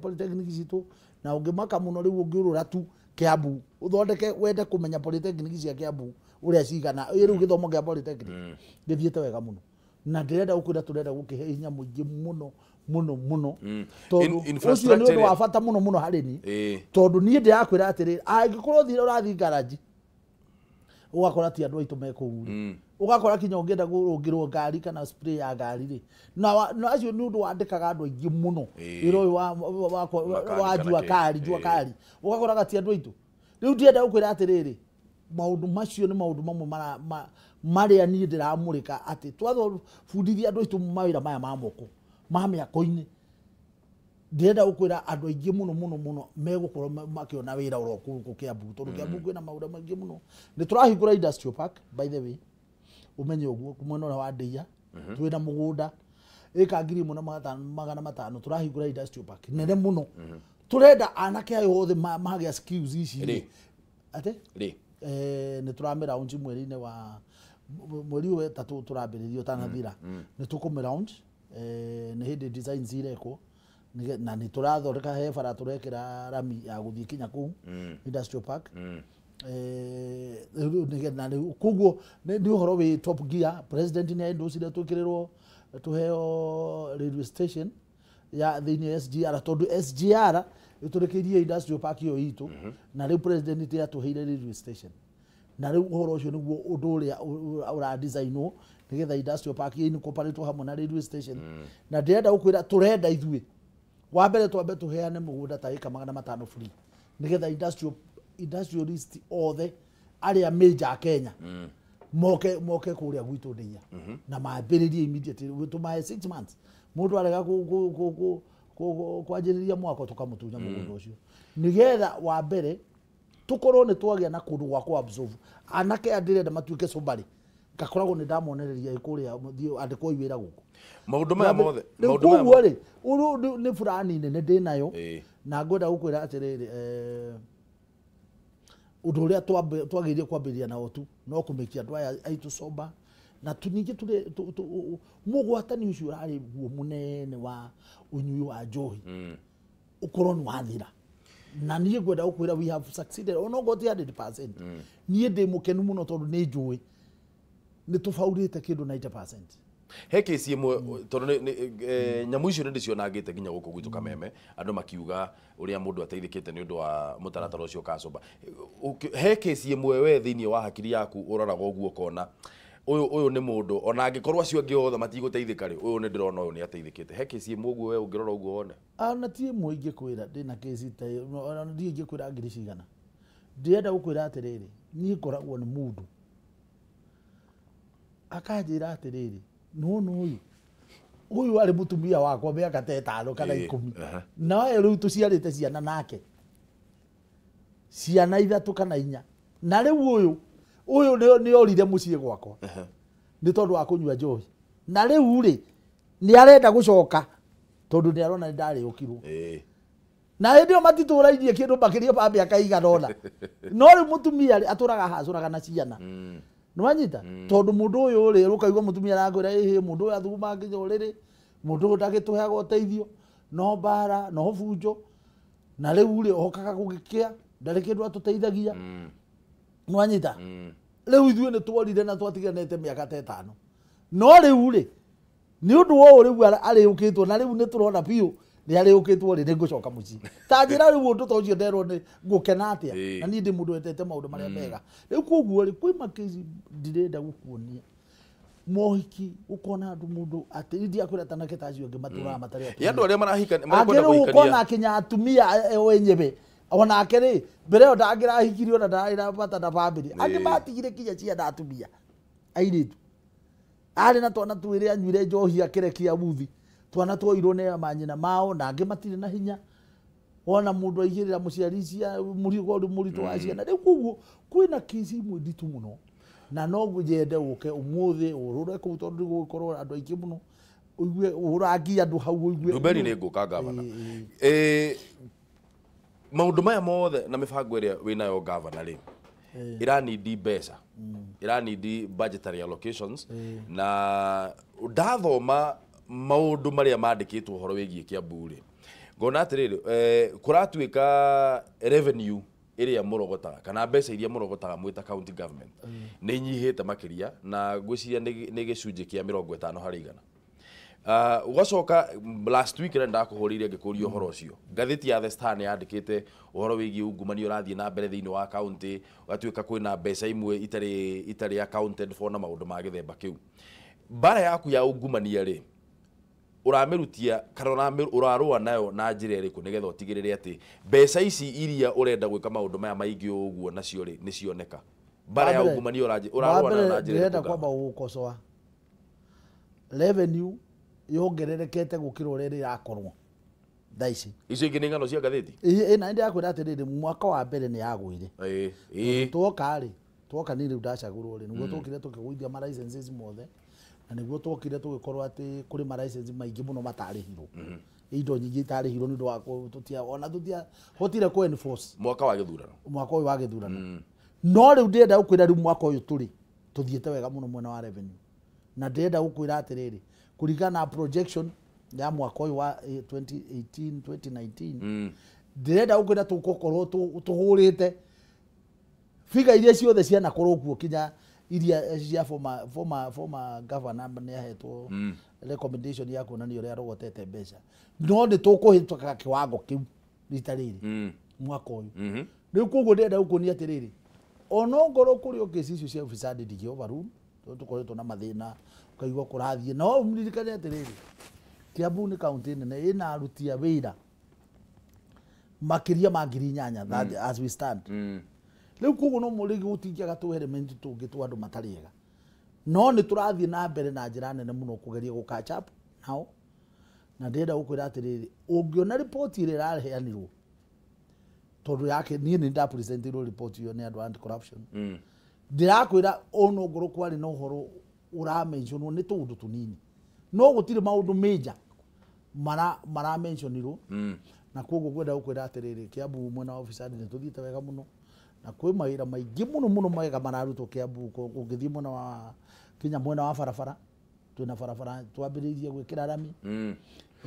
polytechnic citũ, na ũngĩmaka mũno rĩu ũngĩũrũra tu Kiambu ũthondeke wende kũmenya polytechnic cia Kiambu ũrĩa cigana, rĩu gĩthomo kĩa polytechnic gĩthiĩte wega mũno. Na ndĩrenda gũkwĩra tũrenda gũkĩhe hinya mũingĩ mũno mũno mũno, tondũ ũcio nĩ ũndũ wa bata mũno mũno harĩ niĩ, tondũ niĩ ndĩrakwĩra atĩrĩrĩ, angĩkorwo ũthire ũrathiĩ garage ũgakora ti andũ aitũ me kũu rĩ, ũgakora kinya ũngĩenda kũrũngĩrwo ngari kana spray ya ngari rĩ, na acio nĩ ũndũ wandĩkaga andũ aingĩ mũno wĩra ũyũ wa jua kari jua kari, ũgakoraga ti andũ aitũ. Rĩu ndĩrenda gũkwĩra atĩrĩrĩ, maũndũ macio nĩ maũndũ mamwe marĩa niĩ ndĩramũrĩka atĩ twabundithia andũ aitũ mawĩra maya ma moko ma mĩako-inĩ, ndĩrenda gũkwĩra andũ aingĩ mũno mũno mũno megũkorwo makĩona wĩra oro kũu Kiambu, tondũ Kiambu kwĩna maũndũ maingĩ mũno. Nĩ tũrahingũra industrial park by the way, ũmenye ũguo mwena ũrĩa wa Ndeiya twĩna mũgũnda ĩka 1,500 tũrahingũra industrial park nene mũno. Tũrenda anake aya othe magĩa skills ici atĩ nĩ tũramĩ launch mweri-inĩ wa mweri ũyũ wetatũ tũrambĩrĩria ũtanathira, nĩ tũkũmĩ launch. Nĩ hĩndĩ designs irekwo na nĩ tũrathondeka he bara tũrekĩra rami ya gũthiĩ kinya kũu industrial park. Na rĩu koguo nĩ ũhoro wĩ top gear. President nĩ endocire twĩkĩrĩrwo tũheo railway station ya thĩinĩ SGR, tondũ SGR ĩtũrĩkĩirie industrial park ĩyo itũ, na rĩu president nĩ atũheire railway station, na rĩu ũhoro ũcio nĩguo ũndũ ũrĩa ũradesignwo nĩgetha industrial park incorporate hamwe na railway station. Na ndĩrenda gũkwĩra tũrenda ithuĩ wa mbere twambe tũheane mũgũnda ta ĩka 500 free nĩgetha industrialist othe arĩa major Kenya moke kũrĩa gwitũ Ndeiya na mambĩrĩrie immediately, tũmahe 6 months. Mũndũ arega kwanjĩrĩria mwako tũkamũtunya mũgũnda ũcio nĩgetha wa mbere tũkorwo nĩ twagĩa na kũndũ gwa kũ absorb anake aya ndĩrenda matuĩke sobarĩ, ngakoragwo nĩ ndamonereria kũrĩa andĩkwo wĩra gũkũ maũndũ maya mothe. Rĩu koguo rĩ, ũyũ nĩ burani nene ndĩnayo, na ngwenda gũkwĩra atĩrĩrĩ, ũndũ ũrĩa twagĩrĩire kwambĩrĩria nao tu no kũmĩkia andũ aya aitũ soba, na ningĩ mũgwatani ũcio ũrarĩ guo mũnene wa ũnyui wa njohi ũkorwo nĩ wathira. Na niĩ ngwenda gũkwĩra we have succeeded ona okorwo ti 100%. Niĩ ndĩ mũkenu mũno tondũ nĩ njũĩ nĩ tũbaurĩte kĩndũ 90%. He kesi ĩmwe tondũ nyamũ icio nĩ ndĩcionangĩte nginya gũkũ gwitũ Kameme, andũ makiuga ũrĩa mũndũ ateithĩkĩte nĩ ũndũ wa mũtaratara ũcio Kasomba. He kesi ĩmwe we thĩinĩ wa hakiri yaku ũroraga ũguo ũkona ũyũ nĩ mũndũ ona angĩkorwo acio angĩ othe matigũteithĩka rĩ, ũyũ nĩ ndĩrona ũyũ nĩ ateithĩkĩte. He kesi ĩmwe ũguo we ũngĩrora ũguo wone? Ona ti ĩmwe ingĩkwĩra ndĩna kesi ta ĩyo, ona ndiĩ ingĩkwĩra ngiri cigana. Ndĩrenda gũkwĩra atĩrĩrĩ, niĩ ngoragwo nĩ mũndũ akanjĩra atĩrĩrĩ, nĩwona ũyũ ũyũ arĩ mũtumia wakwa mĩaka ta ĩtano kana 10, nawe rĩu tũciarĩte ciana nake ciana 3 kana 4, na rĩu ũyũ nĩ orire mũciĩ gwakwa nĩ tondũ wa kũnyua njohi, na rĩu rĩ nĩ arenda gũcoka tondũ nĩ arona nĩ ndarĩũkirwo. Na hĩndĩ ĩyo matitũrairie kĩndũ makĩria ma mĩaka igana ũna, no rĩu mũtumia rĩ atũraga hacũraga na ciana. Nĩwanyita? Tondũ mũndũ ũyũ rĩ ũkaigua mũtumia arakwĩra ĩhĩ mũndũ ũyũ athuguma nginya ũrĩrĩ, mũndũ ũyũ ndagĩtũheaga ũteithio, no mbara no bunjo, na rĩu rĩ okaga gũgĩkĩa ndarĩ kĩndũ atũteithagia. Nĩwanyita? Rĩu ithuĩ nĩ tuorire na twatiganĩte mĩaka ta 5, no rĩu rĩ nĩ ũndũ wa ũũ rĩu arĩũkĩtwo, na rĩu nĩ tũrona biũ nĩ arĩũkĩtwo rĩ nĩ ngũcoka mũciĩ. Ta njĩra rĩu ũndũ ta ũcio nderwo nĩ ngũkena atĩa, na niĩ ndĩ mũndũ wendete maũndũ marĩa mega. Rĩu koguo rĩ kwĩ makesi ndirenda gũkuonia Mohiki ukona andu mundu ati india kwira tanake ta acio angi maturaga matari Ya andu aria marahikania marekwenda kuhikania ukona kinya atumia wenyewe onake ri mbere yo ndangirahikirio na ndarĩ bata na family angi matigire kinya ciana atumia airitu ari na twana twiri anyuire njohi akirekia muthi twana twoirwo nĩ manyina mao na angĩ matirĩ na hinya wona mundu aigirira muciari cia murigo ri muritu wa ciana riu koguo kwina kesi imwe nditu muno na no ngende uke umuthi urure kuu tondu gukorwo andu aingi muno uigue urangi andu hau uigue Nduberi ni nguka gavana maundu maya mothe na mibango iria winayo gavana ri iranidi mbeca iranidi budgetary allocations na ndathoma maundu maria mandikitwo uhoro wigie Kiambu ri ngona atiriri kuratuika revenue iria murogotaga kana mbeca iria murogotaga mwita county government ni nyihite makiria na ngwiciria ni gicunji kia 50 harĩ igana. Ugacoka last week rä ndakuhårä ngä ũhoro ũcio ngathĩti ya The Star nĩ yandĩkĩte ũhoro wĩgiĩ ungumania ũrathiĩ na mbere thĩinĩ wa county ũgatuĩka kwĩna mbeca imwe itarĩ accounted for na maũndũ ma gĩthemba kĩu. Mbara yaku ya ungumania rĩ ũramĩrutia kana ũrarũa nayo na njĩra ĩrĩkũ nĩgetha ũtigĩrĩre atĩ mbeca ici iria ũrenda gwĩka maũndũ maya maingĩ ũguo nacio rĩ nĩcioneka? Mbara ya ungumania ũrarũa nayo na njĩra ĩrĩkũ? Ndĩrenda kwamba gũgũkocoa revenue yongererekete gukira uria irakorwo thaa ici. Icio ingĩ nĩ ng'ano cia ngathĩti? Ĩ na ndĩrakwĩra atĩrĩrĩ mwaka wa mbere nĩ yagũire. Twoka rĩ twoka nĩ rĩu ndacagũrwo rĩ nĩguo twokire tũkĩgũithia ma licenses mothe na nĩguo twokire tũgĩkorwo atĩ kũrĩ ma license maingĩ mũno matarĩhirwo. Indo nyingĩ itarĩhirwo nĩ ũndũ wa tũtia ona tũtia hotire kũ enforce mwaka wa gĩthurano. Mwaka ũyũ wa gĩthurano. No rĩu ndĩrenda gũkwĩra rĩu mwaka ũyũ tũrĩ tũthiĩte wega mũno mwena wa revenue na ndĩrenda gũkwĩra atĩrĩrĩ kũringana na projection ya mwaka ũyũ wa 2018 2019 ndĩrenda gũkwĩra tũgũkorwo tũhũrĩte figa iria ciothe cianakorwo kuo kinya iria cia former governor nĩ ahetwo recommendation ya kuonania ũrĩa arogotete mbeca no nĩ tũkũhĩtũka kiwango kĩu rita rĩrĩ mwaka ũyũ. Rĩu koguo ndĩrenda gũkuonia atĩrĩrĩ onongorwo kũrĩ o kesi icio cia ufisadi ndingĩ overrule tondũ tũkoretwo na mathĩna ukaigua kũrathiĩ no ũririkane atĩrĩrĩ Kiambu nĩ kaunti nene ĩna aruti a wĩra makĩria ma 8,000 as we stand. Rĩu koguo no rĩngĩ gũtingĩaga tũ element tũngĩ twa andũ matarĩ ega no nĩ tũrathiĩ na mbere na njĩra nene mũno kũgeria gũ catch up nao na ndĩrenda gũkwĩra atĩrĩrĩ ũngĩona ripoti ĩrĩa ĩraheanirwo tondũ yake niĩ nĩ ndapresentirwo ripoti ĩyo nĩ andũ anti corruption ndĩrakwĩra onongorwo kwarĩ na ũhoro ũramentionwo nĩ tũũndũ tũnini no gũtirĩ maũndũ major maramentionirwo na koguo ngwenda gũkwĩra atĩrĩrĩ Kiambu mwena wa ufisadi nĩ tũthiĩte wega mũno na kwĩ mawĩra maingĩ mũno mũno mega mararutwo Kiambu ũngĩthiĩ mwena wa kinya mwena wa barabara twĩna barabara twambĩrĩirie gwĩkĩra rami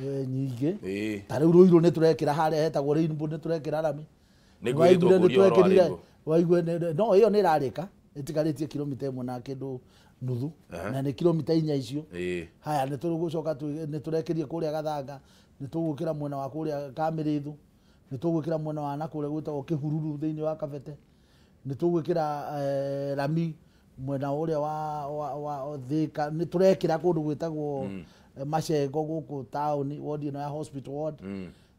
nyingĩ ta rĩu Ruiru nĩ tũrekĩra harĩa hetagwo Rainbow nĩ tũrekĩra rami waigua no ĩyo nĩ ĩrarĩka ĩtigarĩtie kilomita 1 na kĩndũ nuthu na nĩ kilomita 4 icio. Haya nĩ tũgũcoka nĩ tũrekerie kũrĩa Gathanga nĩ tũgwĩkĩra mwena wa kũrĩa Kamĩrĩthu nĩ tũgwĩkĩra mwena wa nakũrĩa gwĩtagwo Kĩhururu thĩinĩ wa Kabete nĩ tũgwĩkĩra rami mwena ũrĩa wa Thika nĩ tũrekĩra kũndũ gwĩtagwo Macengo gũkũ taũni ward ĩno ya hospital ward.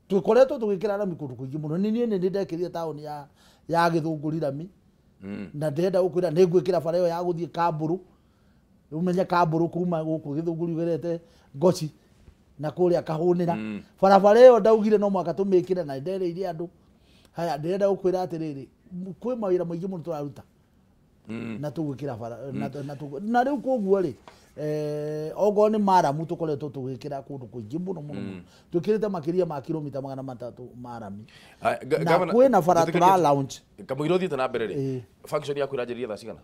Tũkoretwo tũgĩkĩra rami kũndũ kũingĩ mũno nĩ niĩ nĩ ndekĩrire taũni ya Gĩthũngũri rami na ndĩrenda gũkwĩra nĩ ngwĩkĩra bara ĩyo ya gũthiĩ Kambũrũ umenye Kambũrũ kuma gũkũ Gĩthũngũri ũgerete Ngoci na kũrĩa Kahũnĩra barabara ĩyo ndaugire no mwaka tũmĩkĩre na ndereire andũ. Haya ndĩrenda gũkwĩra atĩrĩrĩ kwĩ mawĩra maingĩ mũno tũraruta na tũgwĩkĩra bara na rĩu koguo rĩ okorwo nĩ maramu tũkoretwo tũgĩkĩra kũndũ kũingĩ mũno mũno mũno twĩkĩrĩte makĩria ma kilomita 300 marami na kwĩna bara tũra launch kamũira ũthiĩte na mbere rĩ function yaku ĩranjĩrĩria thaa cigana?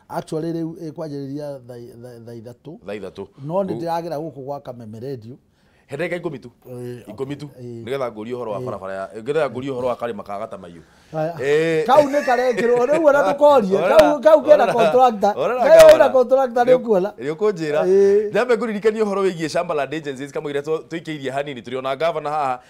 Actually rĩu ĩkwanjĩrĩria thaa ithatũ. Thaa ithatũ no nĩ ndĩragera gũkũ gwa Kameme Radio he ndagĩka ikũmi tu ikũmi tu nĩgetha ngũrie ũhoro wa barabara ya nĩgetha ngũrie ũhoro wa karĩma ka Gatamaiyũ. Kau nĩ karekĩrwo rĩu ona tũkorie kau kena contractor kau kena contractor nĩ ũkuona nĩ ũkũnjĩra. Nyambe ngũririkanie ũhoro wĩgiĩ Shamba Land Agencies kamũira tũikĩirie hanini tũrĩ ona gavana haha.